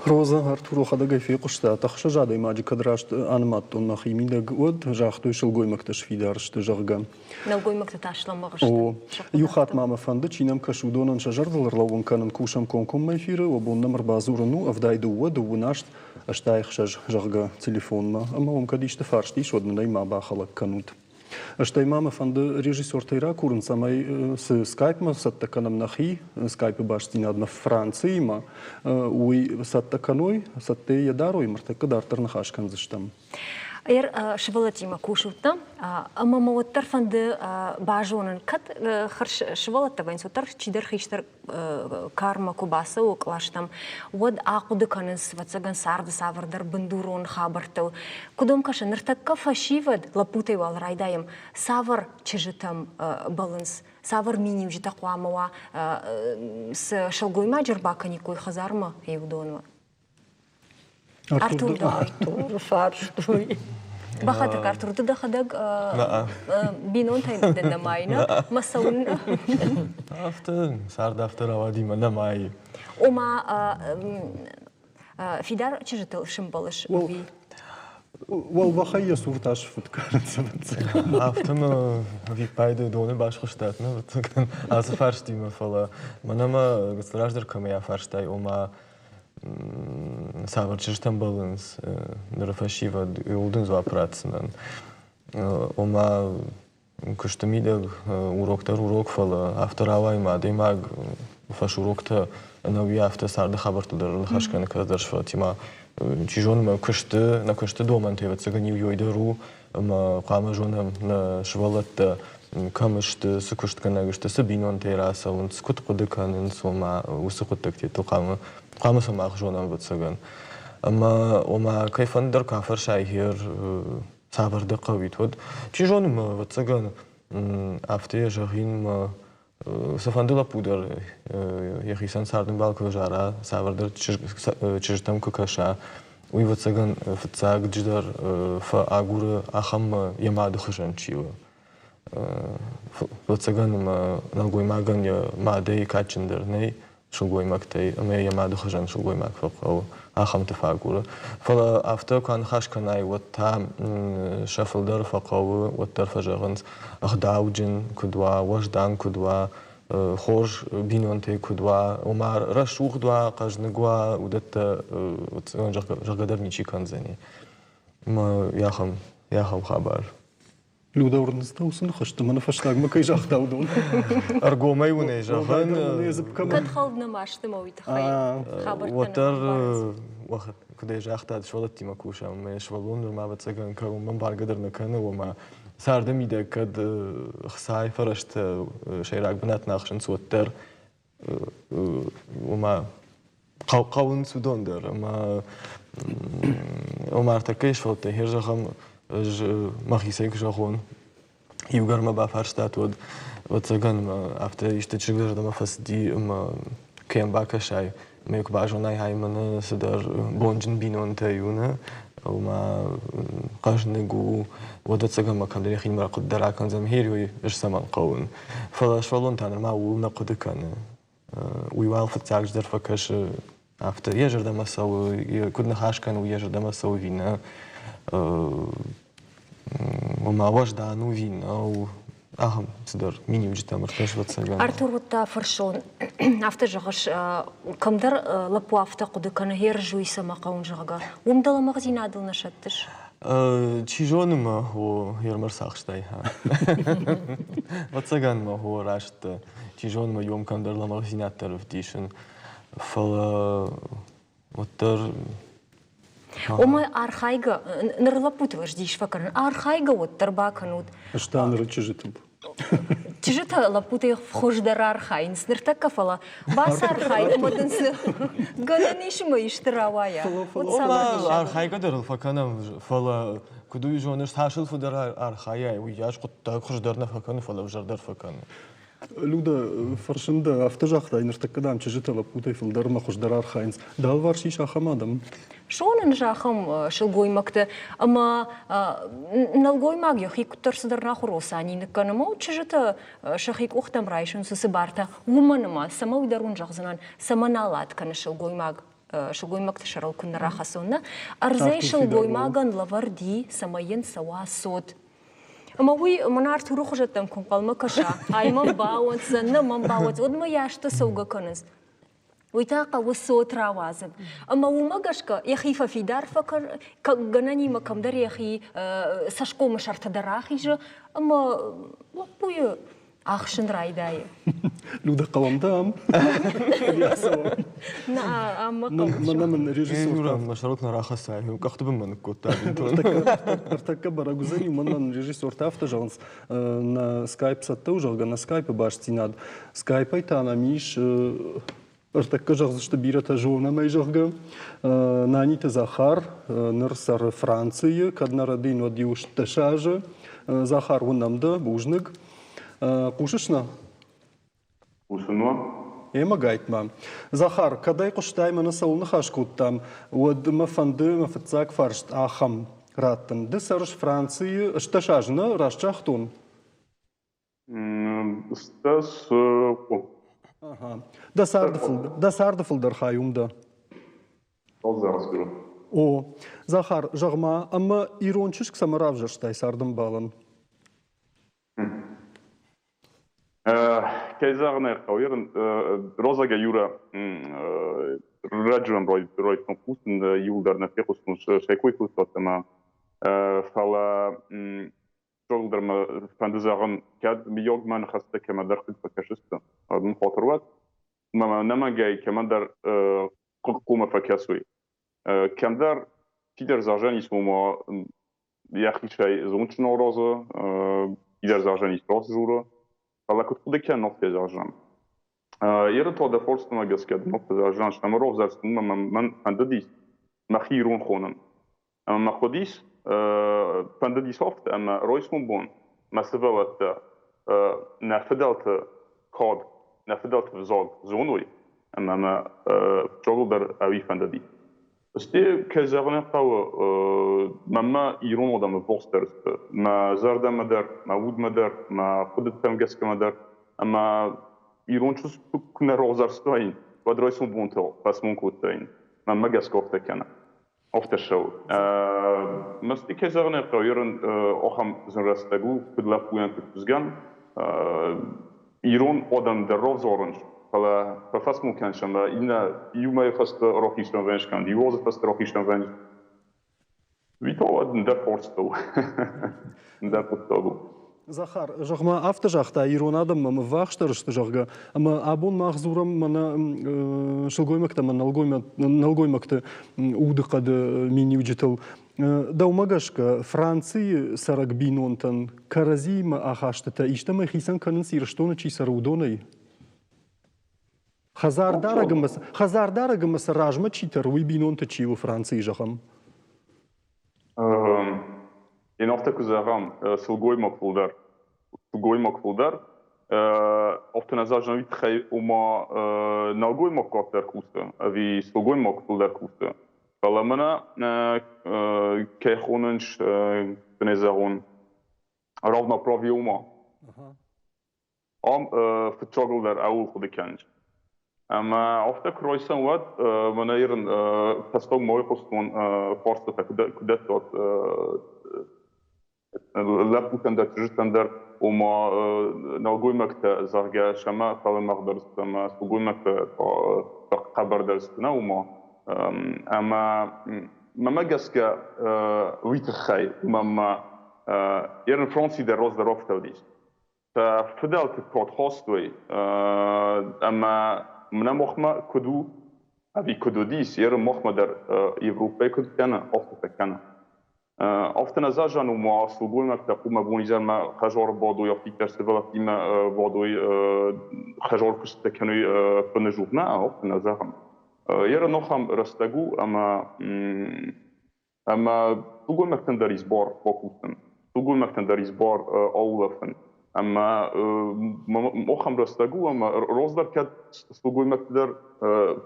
Роза Артур йӕхӕдӕг фехъуыста, ӕхсӕз адӕймаджы кӕд раст анымадтон мӕхимидӕг, уӕд загътой сылгоймӕгтӕ сфидар сты, зӕгъгӕ. Нӕлгоймӕгтӕ та слӕмӕгъ сты. О, иу хатт ма мӕ фӕнды, чи нӕм кӕсы, уыдонӕн сӕ зӕрдыл ӕрлӕууын кӕнын, кусӕм комкоммӕ эфиры, уӕ бон нӕм ӕрбадзурын у 72 28 86, зӕгъгӕ, телефонмӕ. Ӕмӕ уӕм кӕд исты фарст ис, уӕд нын ӕй ма бахӕлӕг кӕнут. Стӕй ма мӕ фӕнды режиссертӕй ракурын, цӕмӕй цы скайпмӕ цӕттӕ кӕнӕм нӕхи, скайпы бастдзинадмӕ Франциимӕ, уый цӕттӕ кӕной, цӕттӕ йӕ дарой, ныртӕккӕ дарддӕр ныхас кӕндзыстӕм. Ӕр сывӕллӕттимӕ кусут нӕ, ӕмӕ мӕ уӕддӕр фӕнды базонын, кӕд сывӕллӕттӕ вӕййынц, уӕддӕр чидӕр хистӕр кармӕ куы бацӕуы кълӕстӕм, уӕд ахъуыды кӕнынц, ӕвӕццӕгӕн, царды цавӕрдӕр бындурон хабӕрттыл. Куыд уӕм кӕсы, ныртӕккӕ фӕсивӕд, лӕппутӕй уал райдайӕм, цавӕр чызджытӕм бӕллынц, цавӕр миниуджытӕ хъуамӕ уа, цы сылгоймаджы ӕрбакӕниккой хӕдзармӕ, уыдонмӕ? Артур, Артур фарстой. Бахатыр, Артур, ды дӕхӕдӕг бинонтӕй дӕ нӕмай, нӕ? Мӕ цӕуын. Афтӕ, цард афтӕ рауади мӕ нӕмайы. Ома, фидар чызджытыл сымбӕлыс ӕви? Уӕлбӕхӕй йӕ цуртӕ сфыд кӕнынц, ӕвӕццӕгӕн. Афтӕ мӕ ӕвиппайды доны басхуыстат, нӕ, ӕвӕццӕгӕн, ацы фарстимӕ, фӕлӕ мӕнӕ мӕ раздӕр кӕмӕй афарстай, ома цавӕр чызджытӕм бӕллынц ныры фӕсивӕд, иуыл дын дзуапп ратдзынӕн. Ома куысты мидӕг урок дӕр урок, фӕлӕ афтӕ рауайы ӕмӕ адӕймаг фӕсуроктӕ ӕнӕуи афтӕ царды хабӕрттыл дӕр ныхас кӕны кӕддӕр сфӕлтимӕ. Чи зоны, мӕ куысты, нӕ куысты домӕнтӕ ӕвӕццӕгӕн иу йой дӕр у, ӕмӕ хъуамӕ зонӕм нӕ сывӕллӕттӕ кӕм сты, цы куыстгӕнӕг сты, цы бинонтӕй рацӕуынц, куыд хъуыды кӕнынц, ома уыцы хъуыддӕгтӕ хъуамӕ хъуамӕ сӕ мах зонӕм, ӕвӕццӕгӕн. Ӕмӕ ома кӕй фӕнды дӕр куы афӕрсай гъер цавӕр дӕ хъӕуит, уӕд чи зоны мӕ, ӕвӕццӕгӕн, афтӕ йӕ зӕгъин, мӕ цыфӕнды лӕппу дӕр йӕхицӕн цардӕмбал куы ӕвзара, цавӕрдӕр чызджытӕм куы кӕса, уый, ӕвӕццӕгӕн, фыццагджыдӕр фӕагуры ахӕм йӕ мады хуызӕн чи у. Ӕвӕццӕгӕн, ӕмӕ нӕлгоймагӕн йӕ мадӕй кадджындӕр нӕй сылгоймӕгтӕй, ӕмӕ йӕ мады хуызӕн сылгоймаг фӕхъӕуы. ахӕмты фӕагуры. Фӕлӕ афтӕ куы аныхас кӕнай, уӕд та сӕ фылдӕр фӕхъӕуы, уӕддӕр фӕзӕгъынц, ӕгъдауджын куыд уа, уӕздан куыд уа, хорз бинонтӕй куыд уа, ома рӕсугъд уа, хъӕзныг уа, уыдӕттӕ зӕгъгӕ дӕр ничи кӕндзӕни. Мӕ йахӕм хабар. Люда уырныдта уыцы ныхӕсты, мӕнӕ фӕстагмӕ кӕй загъта, уыдон. Ӕргомӕй уын ӕй зӕгъын. Кӕд хӕлд нӕма сты мӕ уый тыххӕй хабӕрттӕ Уӕддӕр куыд ӕй загътат, сывӕллӕттимӕ кусӕм, мӕ сывӕллон нырма ӕвӕццӕгӕн кӕронмӕ ӕмбаргӕ дӕр нӕ кӕны, ома царды мидӕг кӕд хцайы фӕрӕзтӕ сӕйраг бынат нӕ ахсынц, уӕддӕр ома хъӕуынц уыдон дӕр ӕмӕ ома ӕртӕккӕйы сфӕлдтӕй хер зӕгъӕм ӕз мӕхицӕй куы зӕгъон иугӕр мӕ бафарстат уӕд ӕвӕццӕгӕн мӕ афтӕ исты чызг зӕрдӕмӕ фӕцыди ӕмӕ кӕм бакӕсай ӕмӕ куы базонай ай мӕнӕ цыдӕр бонджын бинонтӕй у нӕ ома хъӕзныг у уӕд ӕцӕгӕн мӕ кӕмдӕр йӕхинымӕр хъуыды дӕр акӕндзӕн хер уый ӕз цӕмӕн хъӕуын Фӕлӕ сывӕллон та нырма ууыл нӕ хъуыды кӕны. Уый уал фыццаджыдӕр фӕкӕсы афтӕ, йӕ зӕрдӕмӕ цӕуы, куыд ныхас кӕны, уый йӕ зӕрдӕмӕ цӕуы ӕви нӕ. Ома уӕздан у ӕви нӕу, ахӕм цыдӕр миниуджытӕм ӕркӕс, Артур, уыд та фӕрсон. Афтӕ зӕгъыс, кӕмдӕр лӕппу афтӕ хъуыды кӕны, херз уый цӕмӕ хъӕуын, зӕгъгӕ. Уым дӕ лӕмӕгъдзинадыл нӕ сӕттыс? Чи зоны мӕ хо ермӕ рцахстай. Ӕвӕццӕгӕн мӕ хо раст дӕ. Чи зоны мӕ иом кӕмдӕр лӕмӕгъдзинад дӕр ӕвдисын. Фӕлӕ уӕддӕр Ома архайгӕ, ныр лӕппутыл ӕз дис фӕкӕнын, архайгӕ уӕддӕр бакӕнут. Ӕз та ныры чызджытыл. Чызджытӕ лӕппутӕй хуыздӕр архайынц ныртӕккӕ, фӕлӕ бацархай ӕмӕ дын цы гӕнӕн ис ӕмӕ исты рауайа. Архайгӕ дӕр ыл фӕкӕнӕм, фӕлӕ куыд уый зоныс, цас ыл фылдӕр архайай, уыйас хъуыддаг хуыздӕр нӕ фӕкӕны, фӕлӕ ӕвзӕрдӕр фӕкӕны. Люда, фӕрсын дӕ, афтӕ загътай, ныртӕккӕ, дам, чызджытӕ лӕппутӕй фылдӕр ӕмӕ хуыздӕр архайынц. Дӕ алыварс ис ахӕм адӕм? Зонын ахӕм сылгоймӕгты ӕмӕ нӕлгоймаг йӕхи куыддӕр цыдӕр нахуыр осани ныккӕны ӕмӕ чызджытӕ сӕхи къухтӕм райсынц уыцы бартӕ, уымӕн ӕмӕ цӕмӕ уый дӕр уын зӕгъдзынӕн, цӕмӕ налат кӕны сылгоймаг сылгоймӕгты сӕрыл куыннӕ рахӕцон, нӕ? Ӕрдзӕй сылгоймагӕн лӕвӕрд и, цӕмӕй йын цӕуа цот. Ӕмӕ уый мӕнӕ Артуры хуызӕттӕм куы ӕнхъӕлмӕ кӕса, ай мӕм бауӕнддзӕн, нӕ мӕм бауӕнддзӕн, уӕд мӕ йӕ цӕугӕ кӕнынц. Уый та хъӕуы цот рауадзын. Ӕмӕ уымӕ гӕсгӕ йӕхи фӕфидар гӕнӕнимӕ кӕмдӕр йӕхи цӕсгомы сӕртӕ дӕр ахизы ӕмӕ лӕппуйы ахсын райдайы. Люда, хъӕуӕм дӕ ам? Нӕ, ам мӕ хъӕуы. Мӕнӕ мын режиссер Мӕ сӕрыл куы нӕ рахӕцай, къӕхты бынмӕ ныккодта. Ӕртӕккӕ бӕрӕг уыдзӕни, уымӕн мӕн режиссертӕ афтӕ зӕгъынц, нӕ скайп цӕттӕ у, зӕгъгӕ, нӕ скайпы бастдзинад. Скайпӕй та нӕм ис ӕртӕккӕ зӕгъдзысты бирӕтӕ зонӕм ӕй, зӕгъгӕ. Наниты Захар ныр цӕры Францийы, кӕд нӕ рӕдийын, уӕд иу 18 азы. Захар, уынӕм дӕ, бузныг. Хъусыс нӕ? Хъусын уӕ? Ӕмӕ гайтма. Захар, кӕд ӕй хъуыстай мӕнӕ цӕуыл ныхас кодтам, уӕд мӕ фӕнды мӕ фыццаг фарст ахӕм раттын. Ды цӕрыс Францийы, 18 азы нӕ, раст загътон? Стӕс Ага. Дӕ царды фылдӕр хай уым дӕ? О, Захар, зӕгъ-ма, ӕмӕ ирон чызг цӕмӕ равзӕрстай цардӕмбалӕн? Кӕй зӕгъын ӕй хъӕуы, Розага Юра раджы райдыдтон хъусын, иуылдӕр нӕ фехъуыстон сӕ кой кодтат ӕмӕ фӕлӕ чызгдӕр мӕ фӕнды зӕгъын, кӕд мыййаг мӕ ныхӕстӕ кӕмӕдӕр хъыг фӕкӕсысты, уӕд мын хатыр уӕд, ӕмӕ ӕнӕмӕнгӕй кӕмӕндӕр хъыг хъумӕ фӕкӕсой. Кӕмдӕр чидӕр зӕгъӕн ис, ома йӕхицӕй зондджын аразы, чидӕр зӕгъӕн ис раст дзуры, фӕлӕ куыд хъуыды кӕны ног фезӕгъзӕн. Еры та дӕ фарстмӕ гӕсгӕ ног фезӕгъзӕн ӕмӕ равзӕрст мӕн фӕндыдис мӕхи ирон хонын. Ӕмӕ мӕ хъуыдис, фӕндыдис афтӕ, ӕмӕ райсом бон мӕ сывӕллӕттӕ нӕ фыдӕлты кад, нӕ фыдӕлты взаг зоной, ӕмӕ мӕ чогыл дӕр ӕви фӕндыди. Стӕй, кӕй зӕгъын ӕй хъӕуы, мӕнмӕ ирон адӕмы боксдӕр сты. Мӕ зӕрдӕмӕ дӕр, мӕ удмӕ дӕр, мӕ хъуыдытӕм гӕсгӕмӕ дӕр. Ӕмӕ ирон чызг куы нӕ равзӕрстаин, уӕд райсом бонтыл фӕсмон кодтаин. Мӕнмӕ гӕсгӕ афтӕ кӕны. Афтӕ ссӕуы. Мӕсты кӕй зӕгъын ӕй хъӕуы, ерын ахӕм зын рӕстӕг у, куыд лӕппуйӕн, куыд чызгӕн. Ирон адӕм дӕр равзарынц, фӕлӕ фӕфӕсмон кӕныс ӕмӕ иннӕ иумӕйы фӕстӕ рахизтӕн вӕййынц канд иу азы фӕстӕ рахизтӕн вӕййынц. Уый та уӕд ӕндӕр фарста у, ӕндӕр хъуыддаг у. Захар, зӕгъ-ма, афтӕ загъта, ирон адӕммӕ ӕввахсдӕр сты, зӕгъгӕ, ӕмӕ абон мах дзурӕм мӕнӕ сылгоймӕгтӕ ӕмӕ нӕлгоймӕгты удыхъӕды миниуджытыл. Дӕумӕ гӕсгӕ, Францийы цӕрӕг бинонтӕн кӕрӕдзиимӕ ахастытӕ истӕмӕй хицӕн кӕнынц Ирыстоны чи цӕры, уыдонӕй? Хӕдзардарӕг ӕмӕ сӕ размӕ чи тӕры, уый бинонты чи у Францийы, зӕгъӕм? Йын афтӕ куы зӕгъӕм, сылгоймаг фылдӕр, сылгоймаг фылдӕр, афтӕ нӕ зӕгъын уый тыххӕй, ома нӕлгоймаг къаддӕр кусы ӕви сылгоймаг фылдӕр кусы. Фӕлӕ мӕнӕ кӕй хонынц, куы нӕ зӕгъон, равноправие ума. Ам фыццагыл дӕр ӕуыл хъуыды кӕныс. Ӕмӕ афтӕ куы райсӕм, уӕд мӕнӕ ирын фӕстаг мӕй хъуыстон фарстатӕ куы дӕттат лӕппутӕн дӕр, чызджытӕн дӕр, ома нӕлгоймӕгтӕ, зӕгъгӕ, сӕмӕ фӕлӕмӕгъдӕр сты ӕмӕ сылгоймӕгтӕ та хъӕбӕрдӕр сты, нӕ ома. Ӕмӕ мӕмӕ гӕсгӕ уый тыххӕй, уымӕн ма ерын Франци дӕр раздӕр афтӕ уыдис. Сӕ фыдӕлты код хостой ӕмӕ мӕнӕ махмӕ куыд у, ӕви куыд уыдис, еры махмӕ дӕр Европӕйы куыд кӕны, афтӕ кӕны. Афтӕ нӕ зазан у, ма сылгоймӕгтӕ хъумӕ бонизӕрмӕ хӕзары бадой, афтиддӕр сывӕллӕттимӕ бадой, хӕзар куыстытӕ кӕной фыны журнӕ, афтӕ нӕ зӕгъӕм. Еры нохӕм рӕстӕг у ӕмӕ Ӕмӕ сылгоймӕгтӕн дӕр ис бар бакусын, сылгоймӕгтӕн дӕр ис бар аулӕфын. Ӕмӕ ахӕм рӕстӕг у, ӕмӕ раздӕр кӕд сылгоймӕгты дӕр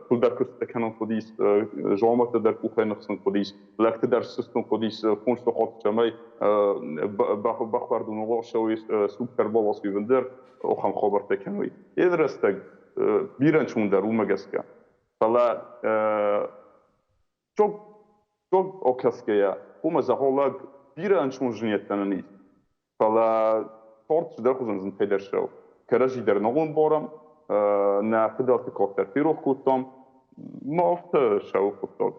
фылдӕр куыстытӕ кӕнын хъуыдис, дзаумӕттӕ дӕр къухӕй ныхсын хъуыдис, лӕгты дӕр сыстын хъуыдис фондз хатт, цӕмӕй бӕхуӕрдон ласой, суг ӕрбаласой ӕндӕр ахӕм хабӕрттӕ кӕной. Йе рӕстӕг бирӕ ӕнцондӕр уымӕ гӕсгӕ. Фӕлӕ Чог окӕсгӕйӕ, уымӕ зӕгъолӕг бирӕ ӕнцонзинӕдтӕ нын ис, фӕлӕ спорт цыдӕрхуызӕн зынтӕй дӕр ссӕуы. Кӕрӕдзи дӕр нал ӕмбарӕм, нӕ фыдӕлты код дӕр ферох кодтам, ма афтӕ ссӕуы хъуыддаг.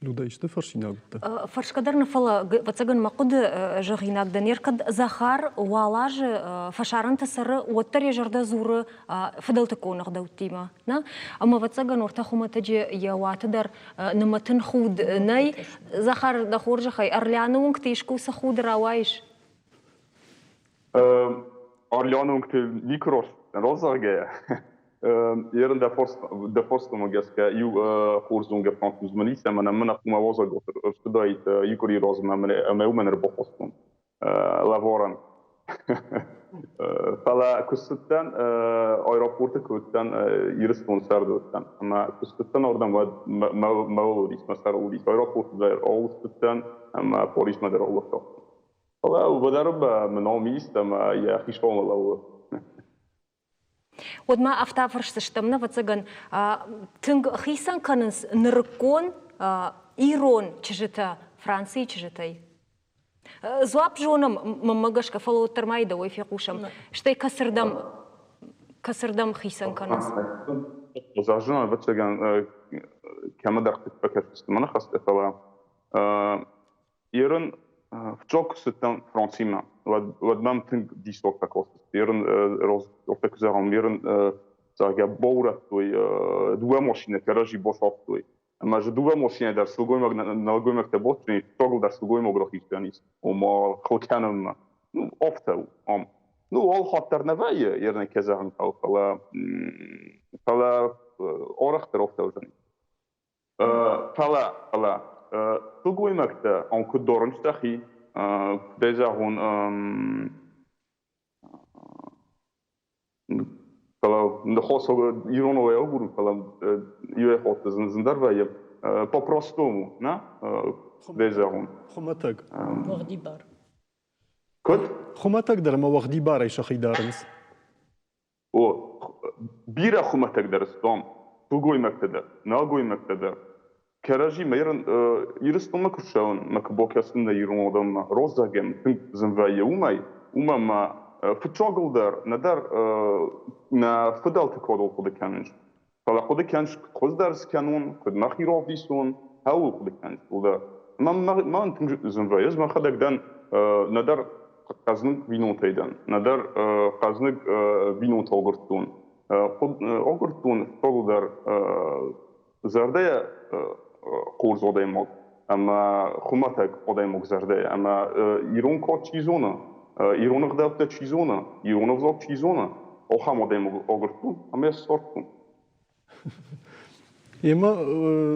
Люда, исты фӕрсинаг уыдтӕ? Фӕрсгӕ дӕр нӕ, фӕлӕ, ӕвӕццӕгӕн, мӕ хъуыды зӕгъинаг дӕн. Кӕд Захар уал азы фӕсарӕнты цӕры, уӕддӕр йӕ зӕрдӕ дзуры фыдӕлтыккон ӕгъдӕуттимӕ. Нӕ? Ӕмӕ, ӕвӕццӕгӕн, ортӕ хуымӕтӕджы йӕ уаты дӕр нымӕтын худ нӕй. Захар, дӕ хорзӕхӕй, Орлеаны уынгты искуы цы худ рауайыс? Орлеаны уынгты никуы розӕгъгӕйӕ. Ерын дӕ форстомӕ гӕсгӕ иу хорз зонгӕ француз мын ис ӕмӕ нӕм мын ахъумӕ уазӕгот ӕрцыдаид иу къуыри размӕ ӕмӕ уымӕн ӕрбахастон лӕварӕн. Фӕлӕ куы цыдтӕн, аэропорты куы уыдтӕн, Ирыстоны сӕрды уыдтӕн, ӕмӕ куы цыдтӕн уырдӕм, уӕд мӕ уыдис, мӕ сӕрыл уыдис. Аэропорты дӕр аулӕфыдтӕн ӕмӕ Парижмӕ дӕр аулӕфтон. Фӕлӕ уӕдӕр мӕ ном ист ӕмӕ йӕ хисфӕлмы лӕууы. Уӕд ма афтӕ фӕрсдзыстӕм, ӕвӕццӕгӕн, тынг хицӕн кӕнынц нырыккон ирон чызджытӕ Францийы чызджытӕй? Дзуапп зонӕм, мӕнмӕ гӕсгӕ, фӕлӕ уӕддӕр ма дӕуӕй фехъусӕм. Стӕй кӕцырдӕм, кӕцырдӕм хицӕн кӕнынц? Зазын, ӕвӕццӕгӕн, кӕмӕдӕр фӕкӕсдзысты мӕ ныхӕстӕ, фӕлӕ Ерын фыццаг куы цыдтӕн Францимӕ, уӕд мӕм тынг диссаг фӕкастысты. Ерын афтӕ куы зӕгъӕм, ерын зӕгъгӕ, баурӕдтой дыууӕ машинӕ кӕрӕдзи басагътой. Ӕмӕ дзы дыууӕ машинӕ дӕр сылгоймаг нӕлгоймӕгтӕ бадтысты, фыццагыл дӕр сылгоймаг рахизтӕн ис, ома хыл кӕнынмӕ. Ну, афтӕ у ам. Ну, алы хатт дӕр нӕ вӕййы, ерын кӕй зӕгъын хъӕуы, фӕлӕ фӕлӕ арӕхдӕр афтӕ уыдзӕни. Фӕлӕ, фӕлӕ, сылгоймӕгтӕ ам куыд дарынц сӕхи, куыдӕй зӕгъон, фӕлӕ ныхас иронау агурын, фӕлӕ иуӕй хатт зындӕр вӕййы. По-простому, нӕ? Куыдӕй зӕгъон? Хуымӕтӕг. Уӕгъдибар. Куыд? Хуымӕтӕг дӕр ӕмӕ уӕгъдибарӕй сӕхи дарынц. О, бирӕ хуымӕтӕгдӕр стӕм. Сылгоймӕгтӕ дӕр, нӕлгоймӕгтӕ дӕр. Кӕрӕдзимӕ Ирыстонмӕ куы ссӕуын, мӕ куы бакӕсын нӕ ирон адӕммӕ, роззагӕн тынг зын вӕййы уымӕй, уымӕн ӕмӕ фыццагыл дӕр нӕдӕр нӕ фыдӕлты кодыл хъуыды кӕнынц, фӕлӕ хъуыды кӕныс, куыд хуыздӕр скӕнон, куыд мӕхи равдисон, ӕуыл хъуыды кӕныс фылдӕр. Мӕн тынг зын вӕййы, ӕз мӕхӕдӕг дӕн нӕдӕр хъӕзныг бинонтӕй дӕн, нӕдӕр хъӕзныг бинонтӕ агуырдтон. Агуырдтон фылдӕр зӕрдӕйӕ хорз адӕймаг ӕмӕ хуымӕтӕг адӕймаг зӕрдӕйӕ ӕмӕ ирон кад чи зоны, ирон ӕгъдӕуттӕ чи зоны, ирон ӕвзаг чи зоны, ахӕм адӕймаг агуырдтон ӕмӕ йӕ ссардтон. Емӕ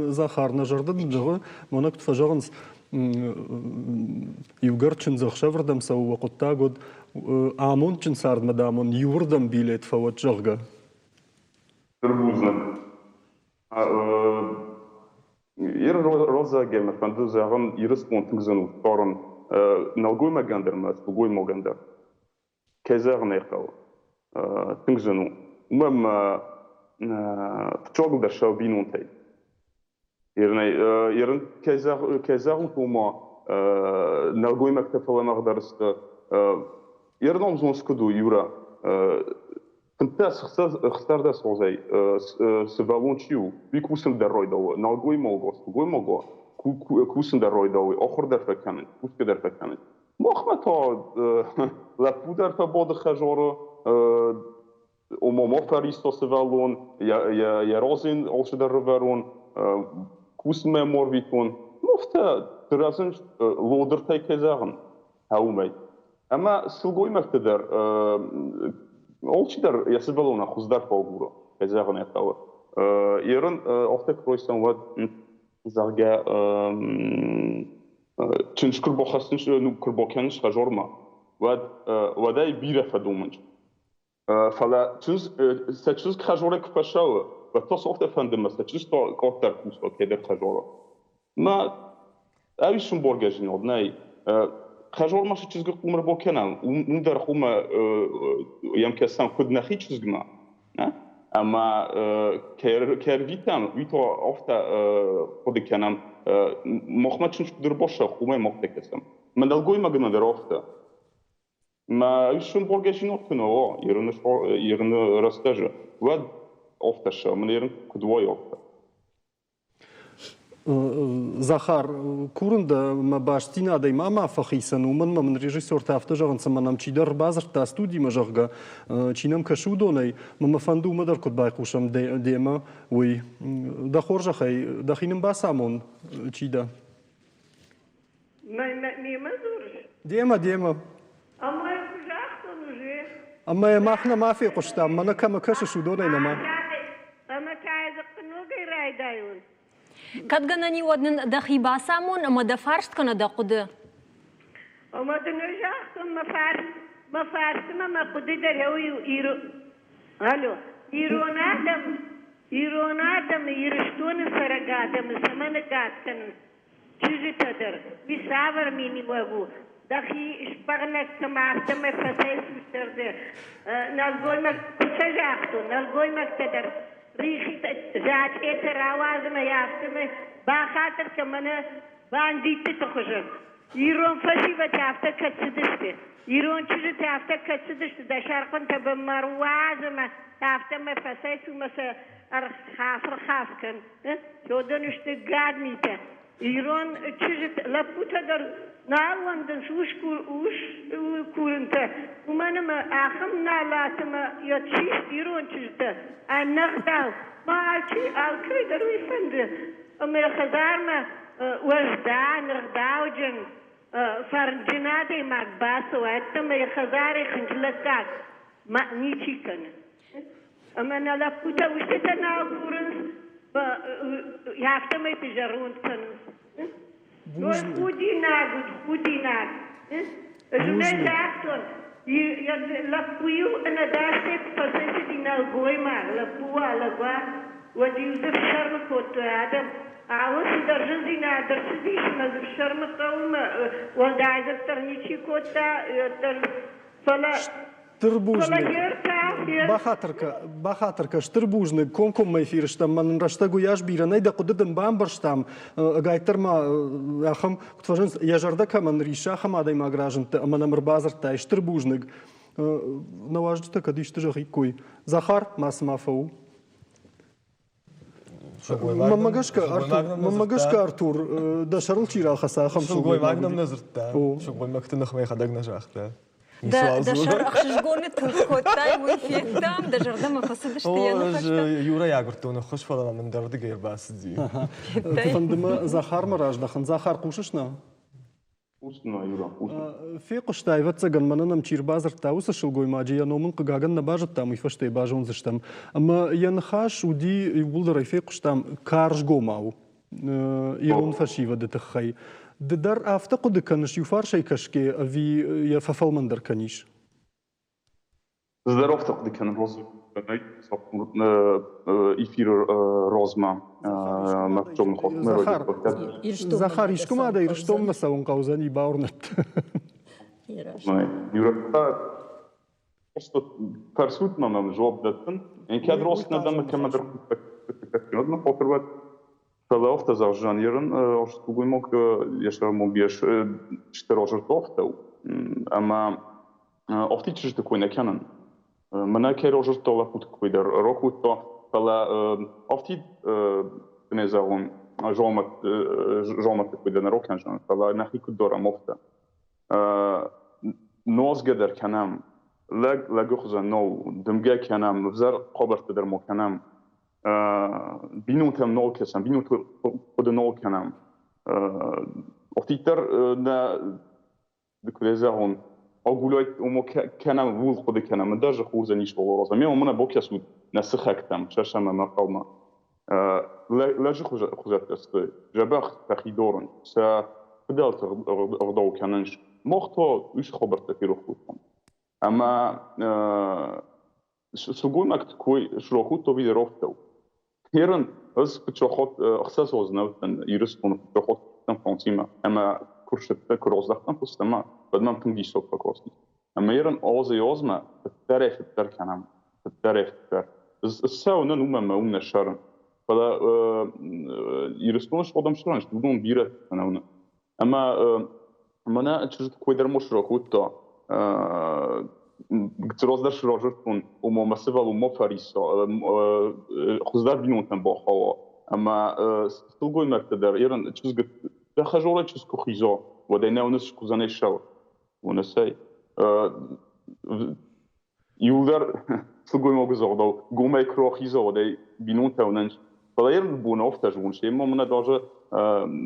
Захар, нӕ зӕрдӕ дын зӕгъы, мӕнӕ куыд фӕзӕгъынц, иугӕр чындзӕхсӕвырдӕм цӕуы уӕ хъуыддаг, уӕд амондджын цардмӕ, дам, уын иуырдӕм билет фӕуӕд, зӕгъгӕ. Стыр бузныг. Ир роззагӕй мӕ фӕнды зӕгъын, Ирыстон тынг зын у ссарын нӕлгоймагӕн дӕр ӕмӕ сылгоймагӕн дӕр. Кӕй зӕгъын ӕй хъӕуы, тынг зын у. Уымӕн ӕмӕ фыццагыл дӕр сӕ бинонтӕй. Ерын кӕй зӕгъут, ома нӕлгоймӕгтӕ фӕлӕмӕгъдӕр сты. Йе рном зоныс куыд у, Юра? 15 ӕхсӕрдӕс азӕй сывӕллон чи у, уый кусын дӕр райдауы, нӕлгоймаг, сылгоймаг кусын дӕр райдауы, ахуыр дӕр фӕкӕны, кусгӕ дӕр фӕкӕны. Махмӕ та лӕппу дӕр фӕбады хӕдзары, ома ма фӕриста сывӕллон, йӕ разы йын алцыдӕр рывӕрон, кусынмӕ ма рвитон. Ну, афтӕ рӕзынц лодыртӕй кӕй зӕгъын, уымӕй. Ӕмӕ сылгоймӕгты дӕр алчидӕр йӕ сывӕллонӕн хуыздӕр фӕагуры, кӕй зӕгъын ӕй хъӕуы. Ерын афтӕ куы райсӕм, уӕд, зӕгъгӕ, чындз куы рбахӕссынц, ну, куы рбакӕнынц хӕдзармӕ, уӕд уӕдӕй бирӕ фӕдомынц. Фӕлӕ чындз, сӕ чызг хӕдзарӕй куы фӕцӕуы, уӕд та сӕ афтӕ фӕнды ӕмӕ сӕ чызг та къаддӕр куса кӕйдӕр хӕдзары. Мӕ ӕви сымбаргӕдзинад нӕй. Хӕдзармӕ цы чызгы къум ӕрбакӕнӕм, уым дӕр хъуамӕ йӕм кӕсӕм куыд нӕхи чызгмӕ, ӕмӕ кӕй ӕрвитӕм, уый та афтӕ хъуыды кӕнӕм, махмӕ чындз куыд ӕрбацӕуы, уымӕй мах та кӕсӕм. Мӕ нӕлгоймагмӕ дӕр афтӕ. Мӕ сымбаргӕдзинад куы нӕ уа ерыны рӕстӕджы, уӕд афтӕ ссӕуы, мын ерын куыд уай, афтӕ. Захар, курын дӕ, мӕ бастдзинадӕй ма ма фӕхицӕн, уымӕн мӕ мын режиссертӕ афтӕ зӕгъынц, ӕмӕ нӕм чидӕр ӕрбадзырдта студимӕ, зӕгъгӕ, чи нӕм кӕсы, уыдонӕй. Мӕ мӕ фӕнды уымӕ дӕр куыд байхъусӕм демӕ, уый. Дӕ хорзӕхӕй, дӕхи нын бацамон, чи дӕ? Мемӕ дзурыс? Демӕ, демӕ. Ӕмӕ куы загътон уже. Ӕмӕ мах нӕма фехъуыстам, мӕнӕ кӕмӕ кӕсыс, уыдонӕй нӕма. Ӕмӕ та дзыхъхъы ногӕй райдайон. Кӕд гӕнӕн и, уӕд нын дӕхи бацамон ӕмӕ дӕ фарст кӕнӕ дӕ хъуыды. Ӕмӕ дын ӕз загътон мӕ фарст, мӕ фарстмӕ мӕ хъуыды дӕр еу Алло, ирон адӕм, ирон адӕмы, Ирыстоны цӕрӕг адӕмы цӕмӕн ӕгад кӕнынц? Чызджытӕ дӕр, уый цавӕр миниуӕг у? Дӕхи сбӕгънӕг кӕм, афтӕмӕй фӕцӕйцуддӕр дӕ. Нӕлгоймаг, куы сӕ загътон, нӕлгоймӕгтӕ дӕр рихитӕ, зачъетӕ рауадзынӕй афтӕмӕй бахатыр кӕн мӕнӕ бандитты хуызӕн. Ирон фӕсивӕд афтӕ кӕд цыдысты, ирон чызджытӕ афтӕ кӕд цыдысты, дӕ сӕрхъуынтӕ бынмӕ руадз ӕмӕ афтӕмӕй фӕцӕйцу мӕ сӕ ӕрхаф-ӕрхаф кӕн. Уыдон сты гад митӕ. Ирон чызджытӕ, лӕппутӕ дӕр нал уӕндынц ус курынтӕ, уымӕн ӕмӕ ахӕм налат ӕмӕ йӕ чист ирон чызджытӕ ӕнӕгъдау. Ма алчи, алкӕй дӕр уый фӕнды, ӕмӕ йӕ хӕдзармӕ уӕздан, ӕгъдауджын, фӕрнджын адӕймаг бацӕуа, ӕддӕмӕ йӕ хӕдзарӕй хынджылӕггаг ма ничи кӕны. Ӕмӕ нӕ лӕппутӕ устытӕ нал курынц, афтӕмӕйты зӕронд кӕнынц. Худинаг уыд, худинаг. Ӕз ын загътон, лӕппу-иу ӕнӕдастӕй куы фӕцӕйцыди нӕлгоймаг, лӕппу уа, лӕг уа, уӕд-иу дзы фсӕрмы кодтой адӕм. Алы цыдӕр зындзинад ӕрцыдис ӕмӕ дзы фсӕрмы хъӕуы уӕлдайдӕр ничи кодта, фӕлӕ Стыр бузныг. Фӕлӕ йе ртӕ Бахатыр кӕ, бахатыр кӕ, стыр бузныг, комкоммӕ эфиры стӕм, мӕн рӕстӕг уыйас бирӕ нӕй, дӕ хъуыды дын бамбӕрстам. Ӕгайтдӕр ма ахӕм, куыд фӕзӕгъынц, йӕ зӕрдӕ кӕмӕн риссы, ахӕм адӕймаг разындтӕ ӕмӕ нӕм ӕрбадзырдтай, стыр бузныг. Нӕ уазджытӕ кӕд исты зӕгъиккой. Захар, ма цыма фӕу. Мӕнмӕ гӕсгӕ, Артур, мӕнмӕ гӕсгӕ, Артур, дӕ сӕрыл чи рахӕца, ахӕм сылгоймаг нӕм нӕ дзырдта. Сылгоймӕгты ныхмӕ йӕхӕдӕг нӕ загъта. Дӕ сӕр ӕхсызгоны тылд кодтай, уый федтам, дӕ зӕрдӕмӕ фӕцыдысты йӕ ныхӕстӕ. Юрӕйы агуырдтон ӕххуыс, фӕлӕ мӕм ӕндӕрдыгӕй ӕрбацыди. Фӕнды мӕ Захармӕ раздӕхын. Захар, хъусыс нӕ? Фехъуыстай, ӕвӕццӕгӕн, мӕнӕ нӕм чи рбадзырдта, уыцы сылгоймаджы, йӕ ном ын хъыгагӕн нӕ базыдтам, уый фӕстӕ йӕ базондзыстӕм. Ӕмӕ йӕ ныхас уыди, иууылдӕр ӕй фехъуыстам, карзгомау ирон фӕсивӕды тыххӕй. Ды дӕр афтӕ хъуыды кӕныс иуфарсӕй кӕсгӕ ӕви йӕ фӕфӕлмӕндӕр кӕнис? Здоровты хъуыды кӕнын эфиры розмӕ. Захар, искуы ма дӕ Ирыстонмӕ цӕуын хъӕудзӕни, бауырнӕд. Фӕрсут мӕ мӕм дзуапп дӕттын. Кӕд рост нӕ дӕн кӕмӕдӕр хохырвӕд Фӕлӕ афтӕ зӕгъзӕн ерын сылгоймаг йӕ сӕрмог йӕ стыр озыртохтӕ у ӕмӕ афтид чызджыты кой нӕ кӕнын. Мӕнӕ кӕй розырдта лӕппуты кой дӕр ракодта, фӕлӕ афтид куынӕ зӕгъон, зомӕтты кой дӕр нӕ ракӕнзӕн, фӕлӕ нӕхи куыд дарӕм афтӕ. Нозгӕ дӕр кӕнӕм, лӕг лӕгы хуызӕн нӕу, дымгӕ кӕнӕм, ӕвзӕр хабӕрттӕ дӕр ма кӕнӕм. Бинонтӕм нал кӕсӕм, бинонты хъуыды нал кӕнӕм. Афтиддӕр нӕ куыд зӕгъон, агулай ома кӕнӕм, ууыл хъуыды кӕнӕм, даже хорзӕн ис олораза. Ме омына бакӕсут нӕ сыхӕгтӕм, сӕсӕм ӕмӕ хъӕумӕ. Лӕджы хуызӕттӕ сты, дзӕбӕх сӕхи дорын, сӕ фыдӕлты ӕгъдау кӕнынц. Мах та уыцы хабӕрттӕ ферох кодтам. Ӕмӕ сылгоймӕгты кой срох кодтой видеорохтыл. Херын ӕз фыццаг ӕхсӕз азы уыдтӕн Ирыстоны фыццаг фронтимӕ ӕмӕ куы рцыдтӕн, куы раздӕхтӕн фӕстӕмӕ, уӕд мӕм тынг диссаг фӕкасти. Ӕмӕ ерын азӕй-азмӕ фыддӕрӕй-фыддӕр кӕнӕм, фыддӕрӕй-фыддӕр. Ссӕуынӕн уымӕ мӕ уым нӕ сӕрын. Фӕлӕ Ирыстоны цы адӕм сӕрын сты, уыдон бирӕ нӕ уыны. Ӕмӕ мӕнӕ чызджыты кой дӕр мо сракодта. Гыццыл дӕр сразырдтон, ома мӕ сывӕллон ма фӕрисса, хуыздӕр бинонтӕм бахауа. Ӕмӕ сылгоймӕгтӕ дӕр ерын чызгыт дӕ хӕзолӕй чызг куы хиза, уӕд ӕй нӕ уыныс куыдзӕнӕй ссӕуы. Уыныс ӕй? Иуылдӕр сылгоймагы загъдау, гомӕй куы рахиза, уӕд ӕй бинонтӕ уынынц. Фӕлӕ йӕ бон афтӕ зон, семӕ мын даже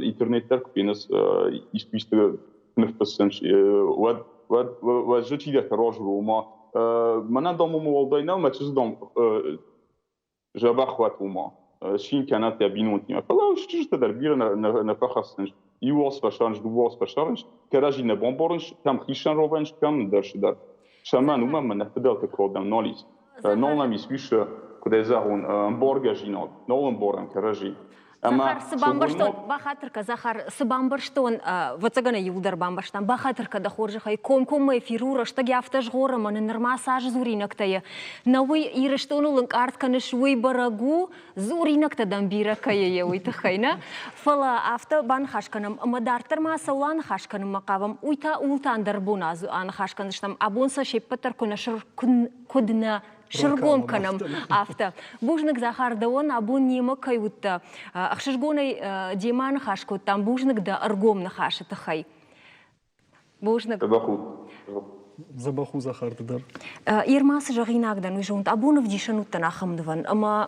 интернет дӕр куы феныс, исты ныффыссынц, уӕд уӕд уӕд же чидӕртӕ разуры, ома мӕнӕн дам уымӕ уӕлдай нӕу, мӕ чызг дам дзӕбӕх уӕт уымӕ, цин кӕнӕт йӕ бинонтимӕ. Фӕлӕ чызджытӕ дӕр бирӕ нӕ фӕхӕссынц. Иу аз фӕсарынц, дыууӕ аз фӕсарынц, кӕрӕдзи нӕ бамбарынц, кӕм хицӕн ровӕнц, кӕм ӕндӕр цыдӕр. Цӕмӕн, уымӕн мӕ нӕ фыдӕлты кодӕм нал ис. Нал нӕм ис уисы, куыд ӕй зӕгъон, ӕмбаргӕ зинад, нал ӕмбарӕм кӕрӕдзи. Захар, цы бамбӕрстон, бахатыр кӕ, Захар, цы бамбӕрстон, ӕвӕццӕгӕн ӕй иуылдӕр бамбӕрстам, бахатыр кӕ дӕ хорзӕхӕй, комкоммӕ эфир у, рӕстӕг афтӕ згъоры, мӕнӕ нырма цас дзуринӕгтӕ и. Нӕ уый Ирыстоныл ӕнкъард кӕныс, уый бӕрӕг у, дзуринӕгтӕ дӕм бирӕ кӕй и, уый тыххӕй, нӕ? Фӕлӕ афтӕ баныхас кӕнӕм, ӕмӕ дарддӕр ма цӕуыл аныхас кӕнынмӕ хъавӕм, уый та ууыл та ӕндӕр бон аныхас кӕндзыстӕм. Абон сӕ се ппӕт дӕр куыд нӕ сыргом кӕнӕм, афтӕ. Бузныг, Захар, дӕуӕн абон немӕ кӕй уыдтӕ. Ӕхсызгонӕй демӕ аныхас кодтам. Бузныг дӕ ӕргом ныхасы тыххӕй. Бузныг. Дзӕбӕх у Захар ды дӕр. Ирма цы зӕгъинаг дӕн, уый зонд. Абон ӕвдисӕн уыдтӕн ахӕм нывӕн, ӕмӕ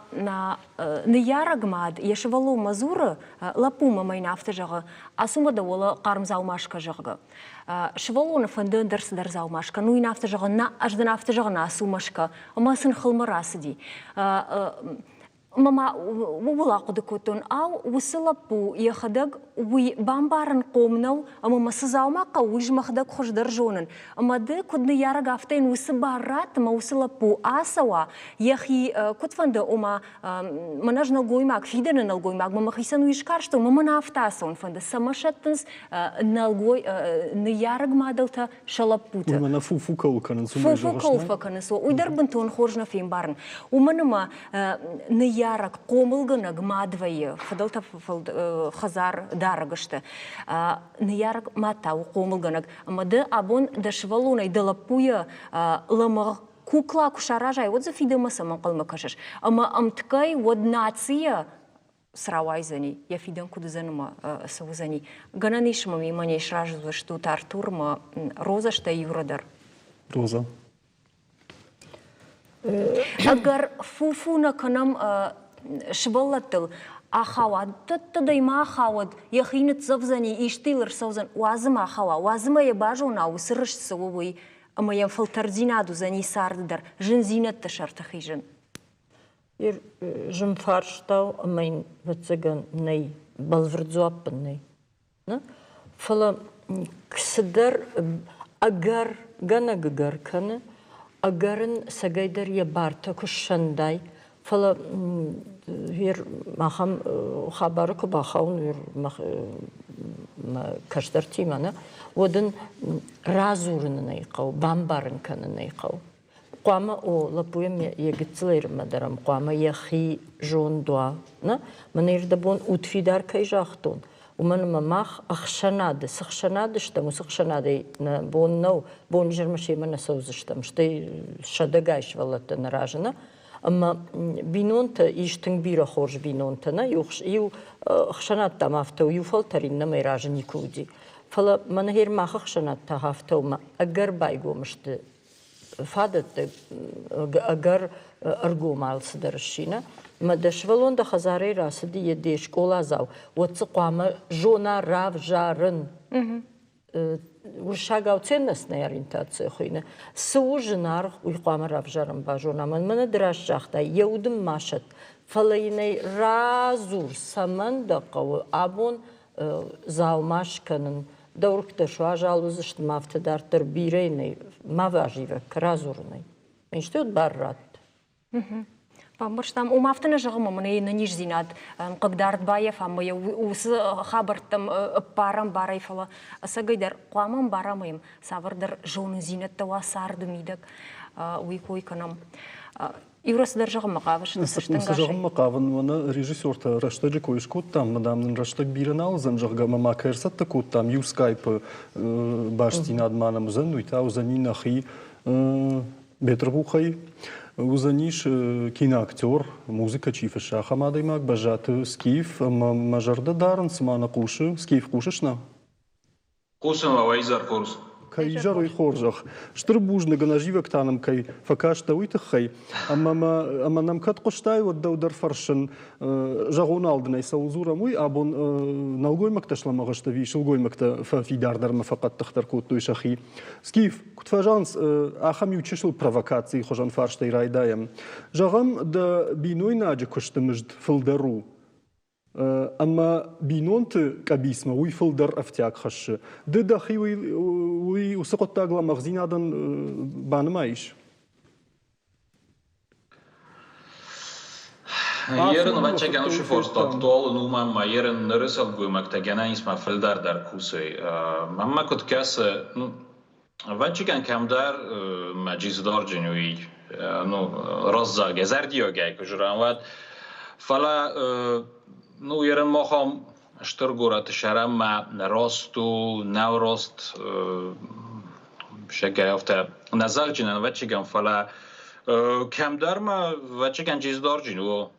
ныййарӕг мад йӕ сывӕллонмӕ дзуры, лӕппумӕ мӕ йын афтӕ зӕгъы, ацу мӕ дӕ уӕлӕ хъарм дзаума скӕ, зӕгъгӕ. Сывӕллоны фӕнды ӕндӕр цыдӕр дзаума скӕн, уый йын афтӕ зӕгъы, нӕ, ӕз дын афтӕ зӕгъын, ацу мӕ скӕ. Ӕмӕ сын хылмӕ рацыди. Ӕмӕ ма ууыл ахъуыды кодтон, ау, уыцы лӕппу йӕхӕдӕг уый бамбарын хъом нӕу, ӕмӕ мӕ цы дзаума хъӕуы, уый мӕхӕдӕг хуыздӕр зонын. Ӕмӕ ды, куыд ныййарӕг, афтӕ йын уыцы бар ратт, ӕмӕ уыцы лӕппу ацӕуа, йӕхи куыд фӕнды, ома мӕнӕ ӕз нӕлгоймаг, фидӕны нӕлгоймаг, мӕ мӕхицӕн уый скарстон, ӕмӕ мӕн афтӕ ацӕуын фӕнды. Цӕмӕ сӕттынц нӕлгой ныййарӕг мадӕлтӕ сӕ лӕппуты. Уый мӕнӕ фу-фу кӕуыл кӕнынц, уымӕй Фу-фу кӕуыл фӕкӕнынц, уый дӕр бынтон хорз нӕ фембарын. Уымӕн ӕмӕ ныййарӕг, хъомылгӕнӕг мад вӕййы, фыдӕлтӕ хӕдзар дарӕг сты. Ныййарӕг мад та у хъомылгӕнӕг. Ӕмӕ ды абон дӕ сывӕллонӕй дӕ лӕппуйӕ лӕмӕгъ кукла куы саразай, уӕд дзы фидӕнмӕ цӕмӕн хъӕлмӕ кӕсыс? Ӕмӕ ӕмткӕй уӕд нацийӕ цы рауайдзӕни, йӕ фидӕн куыд уыдзӕн ӕмӕ цы уыдзӕни. Гӕнӕн ис ӕмӕ мемӕ не сразы уыдзыстут Артур ӕмӕ Роза, стӕй Юра дӕр. Роза. Ӕгӕр фу-фу нӕ кӕнӕм сывӕллӕттыл, ахауа, дӕттӕдӕй ма ахауӕд, йӕхи ныццӕвдзӕни, исты йыл ӕрцӕудзӕн, уадзы ма ахауа, уадзы ма йӕ базона, уыцы рыст цы у, уый, ӕмӕ йӕм фӕлтӕрддзинад уыдзӕни царды дӕр, зындзинӕдты сӕрты хизын. Зын фарстау ӕмӕ йын, ӕвӕццӕгӕн, нӕй, бӕлвырд дзуапп ын нӕй. Фӕлӕ цыдӕр ӕгӕр гӕнӕг ӕгӕр кӕны, ӕгӕр ын цӕгӕйдӕр йӕ бартӕ куы ссӕндай, фӕлӕ ахӕм хабары куы бахауын мӕ кӕстӕртимӕ, нӕ, уӕд ын радзурын ын ӕй хъӕуы, бамбарын кӕнын ӕй хъӕуы. Хъуамӕ о, лӕппуйӕн йӕ гыццылӕй дӕр ӕм хъуамӕ йӕхи зонд уа. Нӕ? Мӕнӕ ирдӕбон удфидар кӕй загътон, уымӕн ӕмӕ мах ӕхсӕнады, цы хсӕнады стӕм, уыцы хсӕнадӕй нӕ бон нӕу, бонизӕрмӕ семӕ нӕ цӕудзыстӕм, стӕй сӕдӕгай сывӕллӕттӕ нӕ разы нӕ. Ӕмӕ бинонтӕ ис тынг бирӕ хорз бинонтӕ, нӕ? Иу, иу ӕхсӕнад дам афтӕ у, иу фӕлтӕр иннӕмӕй разы никуы уыди. Фӕлӕ мӕнӕ гъер мах ӕхсӕнад та афтӕ у, ӕмӕ ӕгӕр байгом сты фадӕттӕ ӕгӕр ӕргом алцыдӕр сси, нӕ? Мӕ дӕ сывӕллон дӕ хӕдзарӕй рацыди, йе де скъоладзау, уӕд дзы хъуамӕ зона равзарын. Уырыссагау ценностная ориентация хуыйны. Цы у зынаргъ, уый хъуамӕ равзарын базона. Мӕнмӕ нӕ ды раст загътай, йӕ уд ын ма сӕтт, фӕлӕ йын ӕй радзур, цӕмӕн дӕ хъӕуы абон дзаума скӕнын, дӕ уыргтӕ суазал уыдзысты ма афтӕ дарддӕр бирӕ нӕй, ма базивӕг радзурынӕй. Исты бар ратт. Бамбӕрстам. Ома афтӕ нӕ зӕгъӕм, ӕмӕ йе нӕниздзинад хъыгдард баййафа ӕмӕ йӕ уыцы хабӕрттӕм ӕппарӕм барӕй, фӕлӕ ӕцӕгӕйдӕр хъуамӕ ӕмбарӕм ӕм цавӕрдӕр зонындзинӕдтӕ уа царды мидӕг, уый кой кӕнӕм. Юра, цыдӕр зӕгъынмӕ хъавыс? Цы зӕгъынмӕ хъавын, мӕнӕ режиссертӕ рӕстӕджы кой скодтам, мадам нын рӕстӕг бирӕ нал уыдзӕн, зӕгъгӕ, ӕмӕ ма кӕй ӕрцӕттӕ кодтам, иу скайпы бастдзинад ма нӕм уыдзӕн, уый та уыдзӕни нӕхи Бетъырбухӕй. Уыдзӕнис киноактер, музыкӕ чи фыссы, ахӕм адӕймаг Бӕззаты Скиф, ӕмӕ мӕ зӕрдӕ дарын, цыма нӕ хъусы. Скиф, хъусыс нӕ? Хъусын уӕ изӕр хорз. Кӕй изӕр, уый хорзӕх. Стыр бузныг, ӕнӕзивӕг та нӕм кӕй фӕкастӕ, уый тыххӕй. Ӕмӕ, мӕ, ӕмӕ нӕм кӕд хъуыстай, уӕд дӕу дӕр фӕрсын. Зӕгъон алдынӕй цӕуыл дзурӕм, уый абон нӕлгоймӕгтӕ слӕмӕгъ сты ӕви сылгоймӕгтӕ фӕфидардӕр ӕмӕ фӕхъӕддыхдӕр кодтой сӕхи. Скиф, куыд фӕзӕгъынц, ахӕм иу чысыл провокацийы хуызӕн фарстӕй райдайӕм. Зӕгъӕм, дӕ бинойнаджы куысты мызд фылдӕр у, Ӕмӕ бинонты къӕбицмӕ уый фылдӕр ӕфтиаг хӕссы. Ды дӕхи уый, уый уыцы хъуыддаг лӕмӕгъдзинадӕн банымаис? Ерын ӕвӕццӕгӕн уыцы фарста актуалон у мӕнмӕ. Ерын ныры сылгоймӕгтӕ гӕнӕн ис мӕ фылдӕр дӕр кусой. Мӕнмӕ куыд кӕсы, ну, Ӕвӕццӕгӕн кӕмдӕр мӕ джиздорджын уый ну, раззагӕ, зӕрдиагӕй куы зӕгъӕм, уӕд. Фӕлӕ ну, ерын махам стыр горӕты сӕрӕммӕ нӕ рост у, нӕ рост, сӕгӕй афтӕ нӕ зӕгъджын, ӕвӕццӕгӕн, фӕлӕ кӕмдӕр ма ӕвӕццӕгӕн джиздорджын у.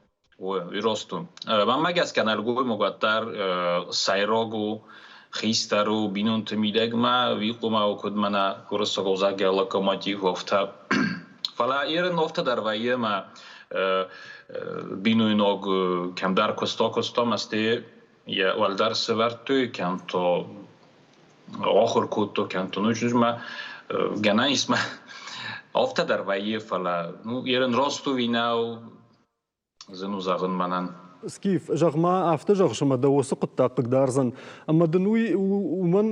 Рост у. Мӕнмӕ гӕсгӕ нӕлгоймаг уӕддӕр сӕйраг у, хистӕр у бинонты мидӕгмӕ, уикъумӕ у куыд мӕнӕ уырыссаг ӕвзагӕй локомотив, афтӕ. Фӕлӕ ерын афтӕ дӕр вӕййы ӕмӕ бинойнаг кӕмдӕр куыста, куыста, ӕмӕ стӕй йӕ уӕлдӕр сӕвӕрдтой, кӕм то ахуыр кодта, кӕм то ноджы ма гӕнӕн ис ма афтӕ дӕр вӕййы, фӕлӕ ну, ерын раст у, нӕу. Зын у зӕгъын мӕнӕн. Скиф, зӕгъ-ма, афтӕ зӕгъыс, ӕмӕ дӕ уыцы хъуыддаг хъыгдардзӕн, ӕмӕ дын уый уымӕн,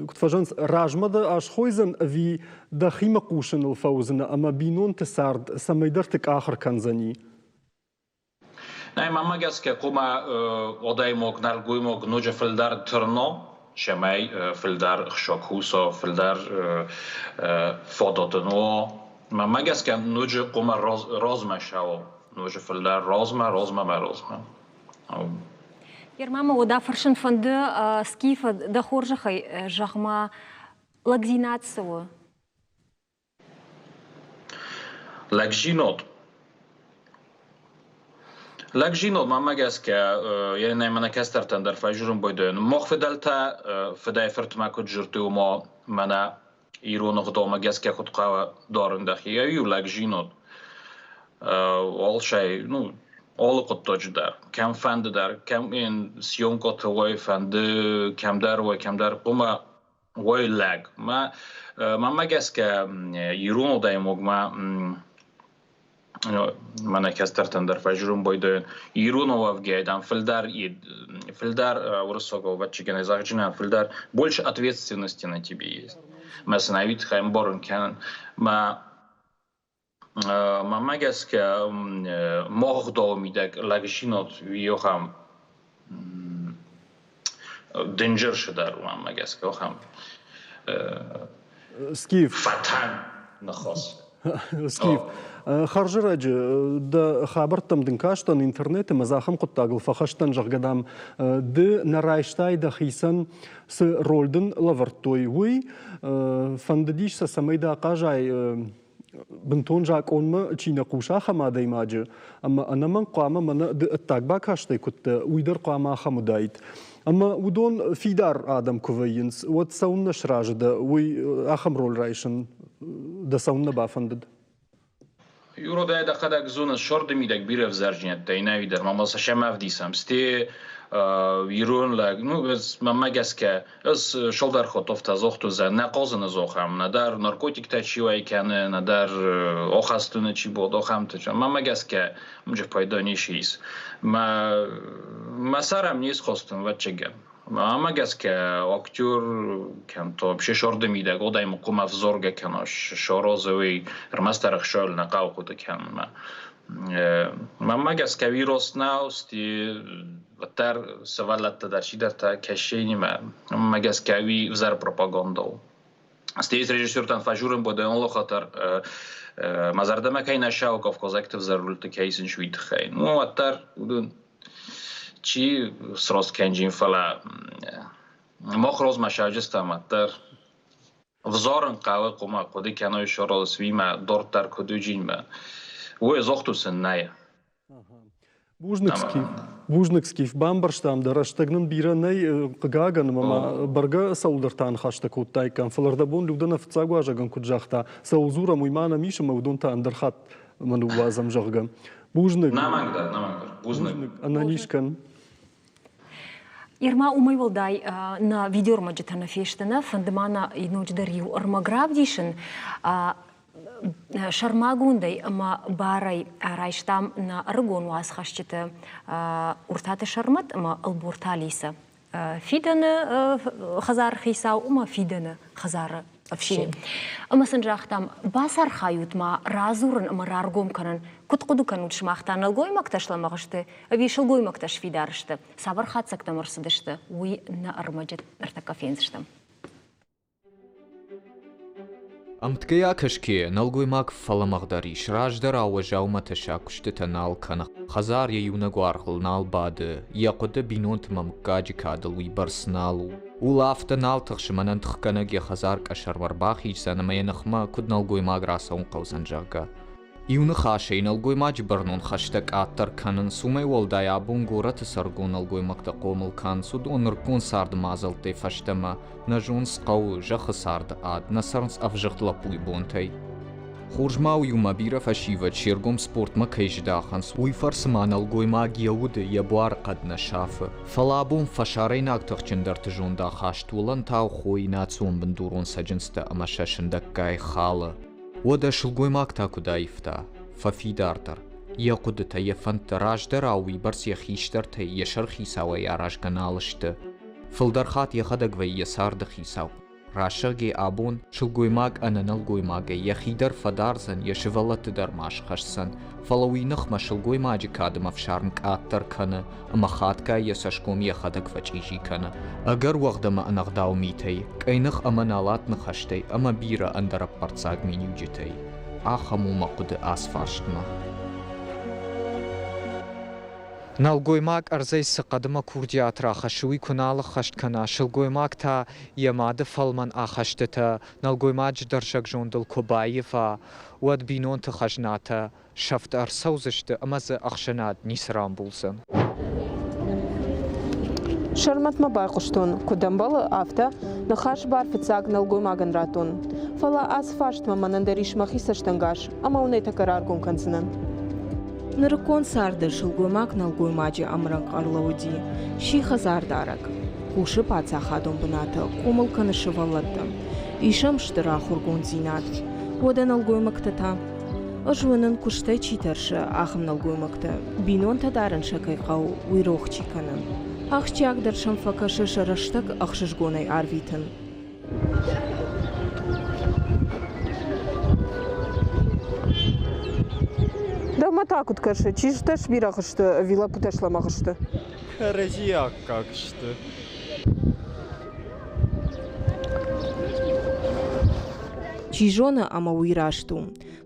куыд фӕзӕгъынц, размӕ дӕ асхойдзӕн ӕви дӕхимӕ хъусыныл фӕуыдзынӕ ӕмӕ бинонты цард цӕмӕйдӕрты къахыр кӕндзӕни? Нӕ, мӕнмӕ гӕсгӕ, хъуамӕ адӕймаг, нӕлгоймаг ноджы фылдӕр тырна, цӕмӕй фылдӕр хсӕ куса, фылдӕр фадат ын уа. Мӕнмӕ гӕсгӕ, ноджы хъуамӕ размӕ цӕуа, ноджы фылдӕр размӕ, размӕ мӕ размӕ. Ерма мӕ уӕдӕ фӕрсын фӕнды, Скиф, дӕ хорзӕхӕй, зӕгъ-ма, лӕгдзинад цы у? Лӕгзинод. Лӕгзинод, мӕнмӕ гӕсгӕ, е мӕнӕ кӕстӕртӕн дӕр фӕззурун байдайӕн. Мах фидӕлтӕ фыдӕй-фыртмӕ куд дзурдтой, уома мӕнӕ ирон ӕгъдаумӕ гӕсгӕ куд хъӕуа дарун дӕхи, еу лӕгзинод. Алцӕй, ну, алы хъуыддаджы дӕр, кӕмфӕнды дӕр, кӕм ин съемкӕты уой, фӕнды кӕмдӕр уой, кӕмдӕр, хъуамӕ уой лӕг. Мӕ, мӕнмӕ гӕсгӕ, ирон адӕймагмӕ мӕнӕ кӕстӕртӕн дӕр фӕззурун байдайӕн, ирон уӕвгӕй, дам, фылдӕр, фылдӕр уырыссагау ӕвӕццӕгӕн зӕгъджынӕн фылдӕр больше ответственности на тебе есть. Мӕ сын ӕви тыххӕй ӕмбарын кӕнын. Мӕ Мӕнмӕ гӕсгӕ, мах мидӕг лӕгсинад уый ахӕм дынджыр цыдӕр у, мӕнмӕ гӕсгӕ, ахӕм Скиф. Фӕтӕн ныхас. Скиф, хӕрзӕрӕджы дӕ хабӕрттӕм дын кастӕн интернеты ӕмӕ дзы ахӕм хъуыддагыл фӕхӕст дӕн, зӕгъгӕ, дам, ды нӕ райстай дӕхицӕн цы роль дын лӕвӕрдтой, уый. Фӕндыдис сӕ, цӕмӕй дӕ ахъазай бынтон закъонмӕ чи нӕ хъусы, ахӕм адӕймаджы, ӕмӕ ӕнӕмӕнг хъуамӕ мӕнӕ ды ӕддаг бакастӕй куыд дӕ, уый дӕр хъуамӕ ахӕм уыдаид. Ӕмӕ уыдон фидар адӕм куы вӕййынц, уӕд цӕуыннӕ сразы дӕ, уый ахӕм роль райсын дӕ цӕуыннӕ бафӕндыд? Юродӕ дӕхӕдӕг зоныс, сорды мидӕг бирӕ ӕвзӕрдзинӕдтӕ и нӕуи дӕр, ма сӕ сӕм ӕвдисӕм. Сте ирон лӕг, ну, мӕнмӕ гӕсгӕ, ӕз цалдӕр хотовтӕ зохтузӕ нӕ хъозыны зохӕм, нӕдӕр наркотиктӕ чи уӕй кӕны, нӕдӕр охӕстуны чи бод, охӕмты. Мӕнмӕ гӕсгӕ, мджы пайда ницы ис. Мӕ, мӕ сӕрӕм не схостын, ӕвӕццӕгӕн. Мӕнмӕ гӕсгӕ, актер кӕм то вообще сорды мидӕг одӕм хъуамӕ взоргӕ кӕна, сорозы ӕрмӕстдӕр ӕхсӕл нӕ хъӕуы хъуыды кӕнынмӕ. Мӕнмӕ гӕсгӕ вирус нӕу, уӕддӕр сывӕллӕттӕ дӕр чидӕртӕ кӕсенимӕ. Мӕнмӕ гӕсгӕ уый ӕвзӕр пропаганда у. Стейт режиссертӕн фӕжурын бодӕн хатар мӕ зӕрдӕмӕ кӕй нӕ сау кавказӕгты ӕвзӕр рольты кӕй исынц, уый тыххӕй. Ну, уӕддӕр уыдон чи срост кӕнджын, фӕлӕ мах розмӕ саджыстӕм уӕддӕр взарын хъӕуы хъуамӕ хъуыды кӕной сорол свимӕ дарддӕр куыд уыджинмӕ. Уый зохту сын нӕй. Бузныг, Скиф. Бузныг, Скиф. Бамбӕрстам дӕ, рӕстӕг нын бирӕ нӕй, хъыгагӕн, ӕмӕ ма бӕргӕ цӕуылдӕр та ныхӕстӕ кодтаиккам, фӕлӕ рдӕбон Людӕ нӕ фыццаг уазӕгӕн куыд загъта, цӕуыл дзурӕм, уый ма нӕм ис, ӕмӕ уыдон та ӕндӕр хатт мӕ ныууадзӕм, зӕгъгӕ. Бузныг. Нӕмӕнг дӕр, нӕмӕнг дӕр. Бузныг. Ӕнӕниз кӕн. Ирма, уымӕй уӕлдай нӕ видеоӕрмӕджытӕ нӕ фесты, нӕ фӕнды ма нӕ ноджыдӕр иу ӕрмӕг равдисын. Сӕрмагондӕй ӕмӕ барӕй райстам нӕ ӕрыгон уацхӕсджыты Уртаты Сӕрмӕт ӕмӕ Ӕлборты Алисӕ. Фидӕны хӕдзары хицау ӕмӕ фидӕны хӕдзары ӕфсин. Ӕмӕ сын загътам, бацархайут ма радзурын ӕмӕ раргом кӕнын, куыд хъуыды кӕнут сымах та, нӕлгоймӕгтӕ слӕмӕгъ сты ӕви сылгоймӕгтӕ сфидар сты, цавӕр хатдзӕгтӕм ӕрцыдысты, уый нӕ ӕрмӕджы ныртӕккӕ фендзыстӕм. Ӕмткӕй акӕсгӕйӕ, нӕлгоймаг фӕлӕмӕгъдӕр ис, раздӕрау уӕззаумӕ тӕссаг куыстытӕ нал кӕны, хӕдзар йӕ иунӕг уаргъыл нал бады, йӕ хъуыды бинонты мӕ мыггаджы кадыл уыйбӕрц нал у. Ул афтӕ нал тыхсы, мӕнӕн тыхгӕнӕг йӕ хӕдзар къӕсӕрмӕ ӕрбахиздзӕн ӕмӕ йӕ ныхмӕ куыд нӕлгоймаг рацӕуын хъӕудзӕн, зӕгъгӕ. Иу ныхасӕй, нӕлгоймаджы бӕрнон хӕстӕ къаддӕр кӕнынц, уымӕй уӕлдай абон горӕты сӕргон нӕлгоймӕгтӕ хъомыл кӕнынц, уыдон нырыккон царды мадзӕлттӕй фӕстӕмӕ нӕ зонынц хъӕуы, зӕххы царды ад, нӕ цӕрынц ӕвзыгъд лӕппуйы бонтӕй. Хорз ма у иумӕ бирӕ фӕсивӕд се ргом спортмӕ кӕй здахынц, уый фӕрцы ма нӕлгоймаг йӕ уды, йӕ буары хъӕд нӕ сафы. Фӕлӕ абон фӕсарӕйнаг тыхджындӕрты зондахаст уылӕнтау хойы национ бындурон цӕджындзтӕ ӕмӕ сӕ сындӕггай халы. Уӕдӕ сылгоймаг та куыд аивта, фӕфидардӕр. Йӕ хъуыдытӕ, йӕ фӕндтӕ раздӕрау уыйбӕрц йӕ хистӕртӕй, йӕ сӕрхицауӕй аразгӕ нал сты. Фылдӕр хатт йӕхӕдӕг вӕййы йӕ царды хицау. Рӕсӕгӕй абон сылгоймаг ӕнӕ нӕлгоймагӕй йӕхи дӕр фӕдардзӕн, йӕ сывӕллӕтты дӕр ма схӕсдзӕн, фӕлӕ уый ныхмӕ сылгоймаджы кадым ӕфсарм къаддӕр кӕны ӕмӕ хатгай йӕ цӕсгом йӕхӕдӕг фӕчъизи кӕны. Ӕгӕр уӕгъд ӕмӕ ӕнӕгъдау митӕй, къӕйных ӕмӕ налат ныхӕстӕй ӕмӕ бирӕ ӕндӕр ӕппӕрццаг миниуджытӕй. Ахӕм у мӕ хъуыды ацы фарстмӕ. Нӕлгоймаг ӕрдзӕй цы хъӕдмӕ курдиат рахӕссы, уый куы нал ӕххӕст кӕна, сылгоймаг та йӕ мады фӕлмӕн ахӕстытӕ нӕлгоймаджы дӕрзӕг зондыл куы баива, уӕд бинонты хӕзнатӕ сӕфт ӕрцӕудзысты ӕмӕ дзы ӕхсӕнад ницы рамбулдзӕн. Сӕрмӕтмӕ байхъуыстон, куыд ӕмбӕлы, афтӕ ныхас бар фыццаг нӕлгоймагӕн радтон. Фӕлӕ ацы фарстмӕ мӕнӕн дӕр ис мӕхи цӕстӕнгас ӕмӕ уын ӕй тӕккӕ раргом кӕндзынӕн. Нырыккон царды сылгоймаг нӕлгоймаджы ӕмрӕнхъ ӕрлӕууыди, сси хӕдзардарӕг, кусы паддзахадон бынаты, хъомыл кӕны сывӕллӕтты. Ис ӕм стыр ахуыргонддзинад. Уӕдӕ нӕлгоймӕгтӕ та? Ӕз уынын, куыстӕй чи тӕрсы, ахӕм нӕлгоймӕгты. Бинонтӕ дарын сӕ кӕй хъӕуы, уый рох чи кӕны. Ахсджиагдӕр сӕм фӕкӕсы сӕ рӕстӕг ӕхсызгонӕй арвитын. Дӕумӕ та куыд кӕсы, чызджытӕ сбирӕгъ сты ӕви лӕппутӕ слӕмӕгъ сты? Кӕрӕдзи аккаг сты. Чи зоны, ӕмӕ уый раст у.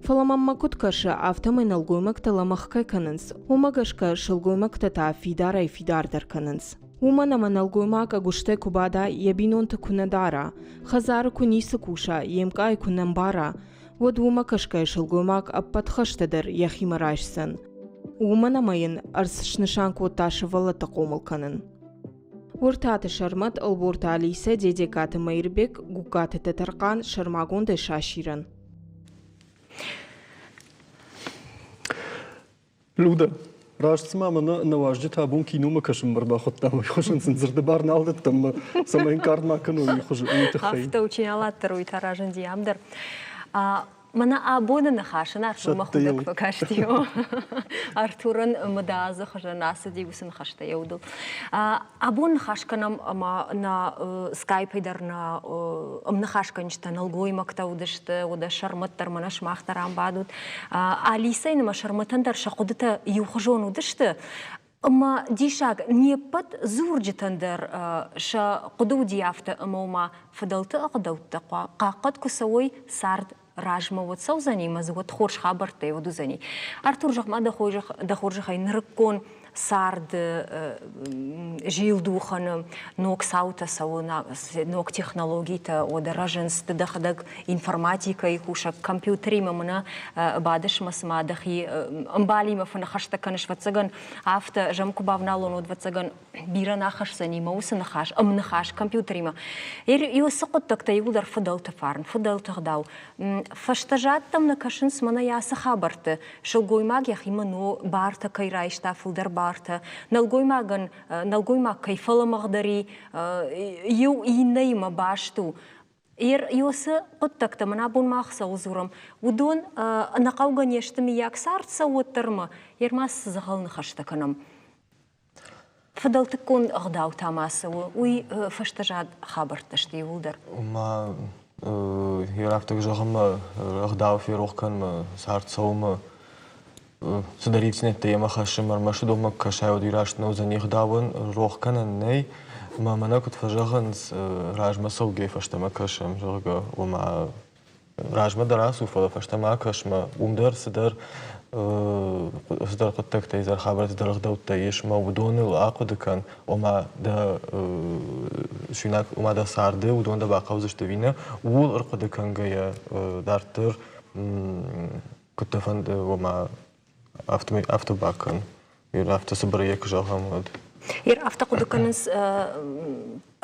Фӕлӕ мӕнмӕ куыд кӕсы, афтӕмӕй нӕлгоймӕгтӕ лӕмӕгъ кӕй кӕнынц, уымӕ гӕсгӕ сылгоймӕгтӕ та фидарӕй-фидардӕр кӕнынц. Уымӕн ӕмӕ нӕлгоймаг ӕгуыстӕй куы бада, йӕ бинонты куы нӕ дара, хӕдзары куы ницы куса, йе мкъай куы нӕ мбара, уӕд уымӕ кӕсгӕйӕ сылгоймаг ӕппӕт хӕстӕ дӕр йӕхимӕ райсдзӕн. Уымӕн ӕмӕ йын ӕрдз снысан кодта сывӕллӕтты хъомыл кӕнын. Уыртаты Сӕрмӕт, Ӕлборты Алисӕ, Дедегкаты Мӕирбег, Гугкаты Тӕтӕрхъан сӕрмагондӕй сасирӕн. Люда, раст цыма мӕнӕ нӕ уазджытӕ абон киномӕ кӕсынмӕ ӕрбахуыдтам, уый хуызӕн сын дзырды бар нал дӕттӕм, цӕмӕй ӕнкъард ма кӕной, уый хуызы, уый тыххӕй. Афтӕ у, чи нал аддӕр, уый та разынди ам дӕр. Мӕнӕ абоны ныхасӕн Артурмӕ худӕг фӕкасти. Артурӕн мыдадзы хуызӕн ацыди уыцы ныхӕстӕ йӕ удыл. Абон ныхас кӕнӕм ӕмӕ нӕ скайпӕй дӕр нӕ ӕмныхасгӕнджытӕ нӕлгоймӕгтӕ уыдысты, уыдӕ сӕрмӕт дӕр мӕнӕ сымах дӕр ам бадут. Алисӕйы ӕмӕ Сӕрмӕтӕн дӕр сӕ хъуыдытӕ иухуызон уыдысты. Ӕмӕ диссаг, не ппӕт дзурджытӕн дӕр сӕ хъуыды уыди афтӕ, ӕмӕ ома фыдӕлты ӕгъдӕуттӕ хъахъхъӕд куы цӕуой, цард размӕ уӕд цӕудзӕни ӕмӕ дзы уӕд хорз хабӕрттӕ уӕд уыдзӕни. Артур, зӕгъ-ма дӕ хорзӕхӕй, нырыккон царды зилдухӕны ног цаутӕ цӕуы, ног технологитӕ уӕдӕ рӕзынц, ды дӕхӕдӕг информатикӕйы кусӕг, компьютеримӕ мӕнӕ бадыс мӕ цыма дӕхи ӕмбалимӕ фӕныхӕстӕ кӕныс, ӕвӕццӕгӕн, афтӕ ӕз ӕм куы бавналон, уӕд, ӕвӕццӕгӕн, бирӕ нӕ ахӕсдзӕни мӕ уыцы ныхас, ӕмныхас компьютеримӕ. Уыцы хъуыддӕгтӕ иууылдӕр фыдӕлты фарн, фыдӕлты ӕгъдау. Фӕстӕзӕдтӕм нӕ кӕсынц мӕнӕ ацы хабӕртты. Сылгоймаг йӕхимӕ бартӕ кӕй райста, фылдӕр бартӕ, нӕлгоймагӕн нӕлгоймаг кӕй фӕлӕмӕгъдӕр и, иу иннӕимӕ баст у. Уыцы хъуыддӕгтӕ мын абон мах цӕуыл дзурӕм, уыдон ӕнӕхъӕугӕ не сты, мыййаг цард цӕуы уӕддӕр ӕмӕ ма цы дзӕгъӕл ныхӕстӕ кӕнӕм. Фыдӕлтыккон ӕгъдау та ма цӕуы, уый фӕстӕзад хабӕрттӕ сты иууылдӕр. Ма йӕ рафтӕг зӕгъынмӕ, ӕгъдау ферох кӕнынмӕ, цард цӕуынмӕ цыдӕр ивддзинӕдтӕ йемӕ хӕссы, ӕрмӕст уыдонмӕ куы кӕсай, уӕд уый раст нӕ уыдзӕн. Ӕгъдауӕн рох кӕнӕн нӕй, ӕмӕ мӕнӕ куыд фӕзӕгъынц, размӕ цӕугӕ фӕстӕмӕ кӕсӕм, зӕгъгӕ, ома размӕ дӕр ацу, фӕлӕ фӕстӕмӕ акӕс мӕ уым дӕр цыдӕр цыдӕр хъуыддӕгтӕй, цыдӕр хабӕрттӕ, цыдӕр ӕгъдӕуттӕ ис ӕмӕ уыдоныл ахъуыды кӕн, ома дӕ суинаг, ома дӕ царды уыдон дӕ бахъӕудзысты ӕви нӕ, ууыл ӕрхъуыды кӕнгӕйӕ дарддӕр куыд дӕ фӕнды, ома афтӕмӕй афтӕ бакӕн. Афтӕ цыбырӕй куы зӕгъӕм, уӕд. Ер афтӕ хъуыды кӕнынц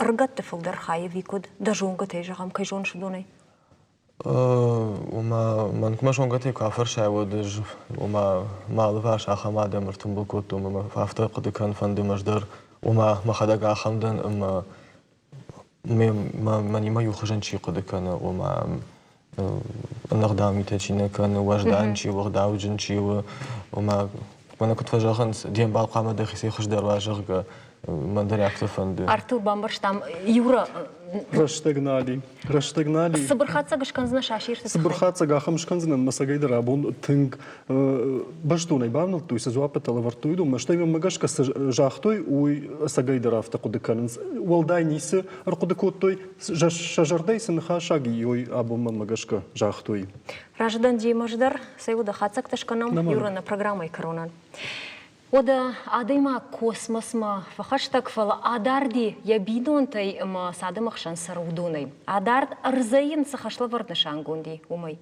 ӕрыгӕтты фылдӕр хай ӕви куыд? Дӕ зонгӕтӕй зӕгъӕм, кӕй зоныс уыдонӕй? Ома, мӕн мӕ зонгӕтӕй куы афӕрсай, уӕд ӕз ома мӕ алыварс ахӕм адӕм ӕртымбыл кодтон ӕмӕ афтӕ хъуыды кӕнын фӕнды мӕ ӕз дӕр. Ома, мӕхӕдӕг ахӕм дӕн ӕмӕ мӕнимӕ иу хуызӕн чи хъуыды кӕны, ома Ӕнӕгъдау митӕ чи нӕ кӕны, уӕздан чи у, ӕгъдауджын чи у, ома мӕнӕ куыд фӕзӕгъынц, де мбал хъуамӕ дӕхицӕй хуыздӕр уа, зӕгъгӕ, мӕн дӕр афтӕ фӕнды. Артур, бамбӕрстам, Юра, Рӕстӕг нал и. Рӕстӕг нал и. Цыбыр хатдзӕг скӕндзынӕ сасирты Цыбыр хатдзӕг ахӕм скӕндзынӕн, мӕ цӕгӕйдӕр абон тынг бӕстонӕй бавнӕлдтой, цы дзуаппытӕ лӕвӕрдтой, уыдонмӕ. Стӕй мӕнмӕ гӕсгӕ цы загътой, уый ӕцӕгӕйдӕр афтӕ хъуыды кӕнынц. Уӕлдай ницы ӕрхъуыды кодтой, сӕ зӕрдӕйы цы ныхасаг и, уый абон мӕнмӕ гӕсгӕ загътой. Разы дӕн демӕ дӕр, цӕй уӕдӕ хатдзӕгтӕ скӕнӕм Юра нӕ программӕйы кӕронӕн. Уӕдӕ адӕймаг космосмӕ фӕхӕстӕг, фӕлӕ адарди йӕ бинонтӕй ӕмӕ цы адӕмы хсӕн цӕры, уыдонӕй. Адард ӕрдзӕй йын цы хӕслӕвӕрд нысангонд и, уымӕй.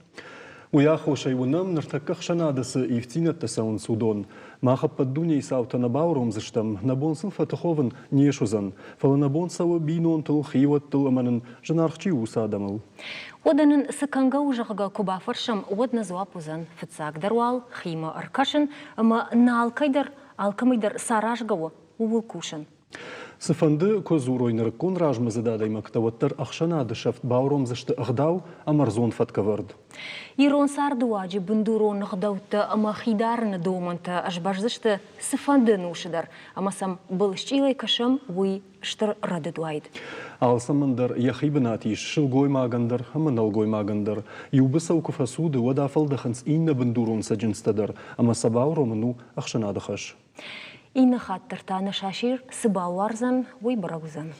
Уый аххосӕй уынӕм, ныртӕккӕ ӕхсӕнады цы ивддзинӕдтӕ цӕуынц, уыдон. Мах ӕппӕт дунейы цаутӕ нӕ бауромдзыстӕм, нӕ бон сыл фӕтыховын не суыдзӕн, фӕлӕ нӕ бон цӕуы бинонтыл, хиуӕттыл ӕмӕ нын зынаргъ чи у, уыцы адӕмыл. Уӕдӕ нын цы кӕнгӕ у, зӕгъгӕ, куы бафӕрсӕм, уӕд нӕ дзуапп уыдзӕн фыццагдӕр уал химӕ ӕркӕсын ӕмӕ нӕ алкӕйдӕр, алкӕмӕй дӕр цы аразгӕ у, ууыл кусын. Цыфӕнды куы дзурой нырыккон размӕдзыд адӕймӕгтӕ, уӕддӕр ӕхсӕнады сӕфт бауромдзысты ӕгъдау ӕмӕ ӕрдзон фӕткӕвӕрд. Ирон цардыуаджы бындурон ӕгъдӕуттӕ ӕмӕ хидарыны домӕнтӕ ӕсбӕздзысты цыфӕнды ӕнусы дӕр, ӕмӕ сӕм былысчъилӕй кӕсӕм, уый стыр рӕдыд уаид. Алцӕмӕн дӕр йӕхи бынат ис, сылгоймагӕн дӕр ӕмӕ нӕлгоймагӕн дӕр. Иу быцӕу куы фӕцуды, уӕд афӕлдӕхынц иннӕ бындурон цӕджындзтӕ дӕр, ӕмӕ сӕ бауромын у ӕхсӕнады хӕс. Иннӕ хатт дӕр та нӕ сасир цы балуардзӕн, уый бӕрӕг уыдзӕн.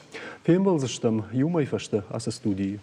Фембӕлдзыстӕм иу мӕй фӕстӕ ацы студийы.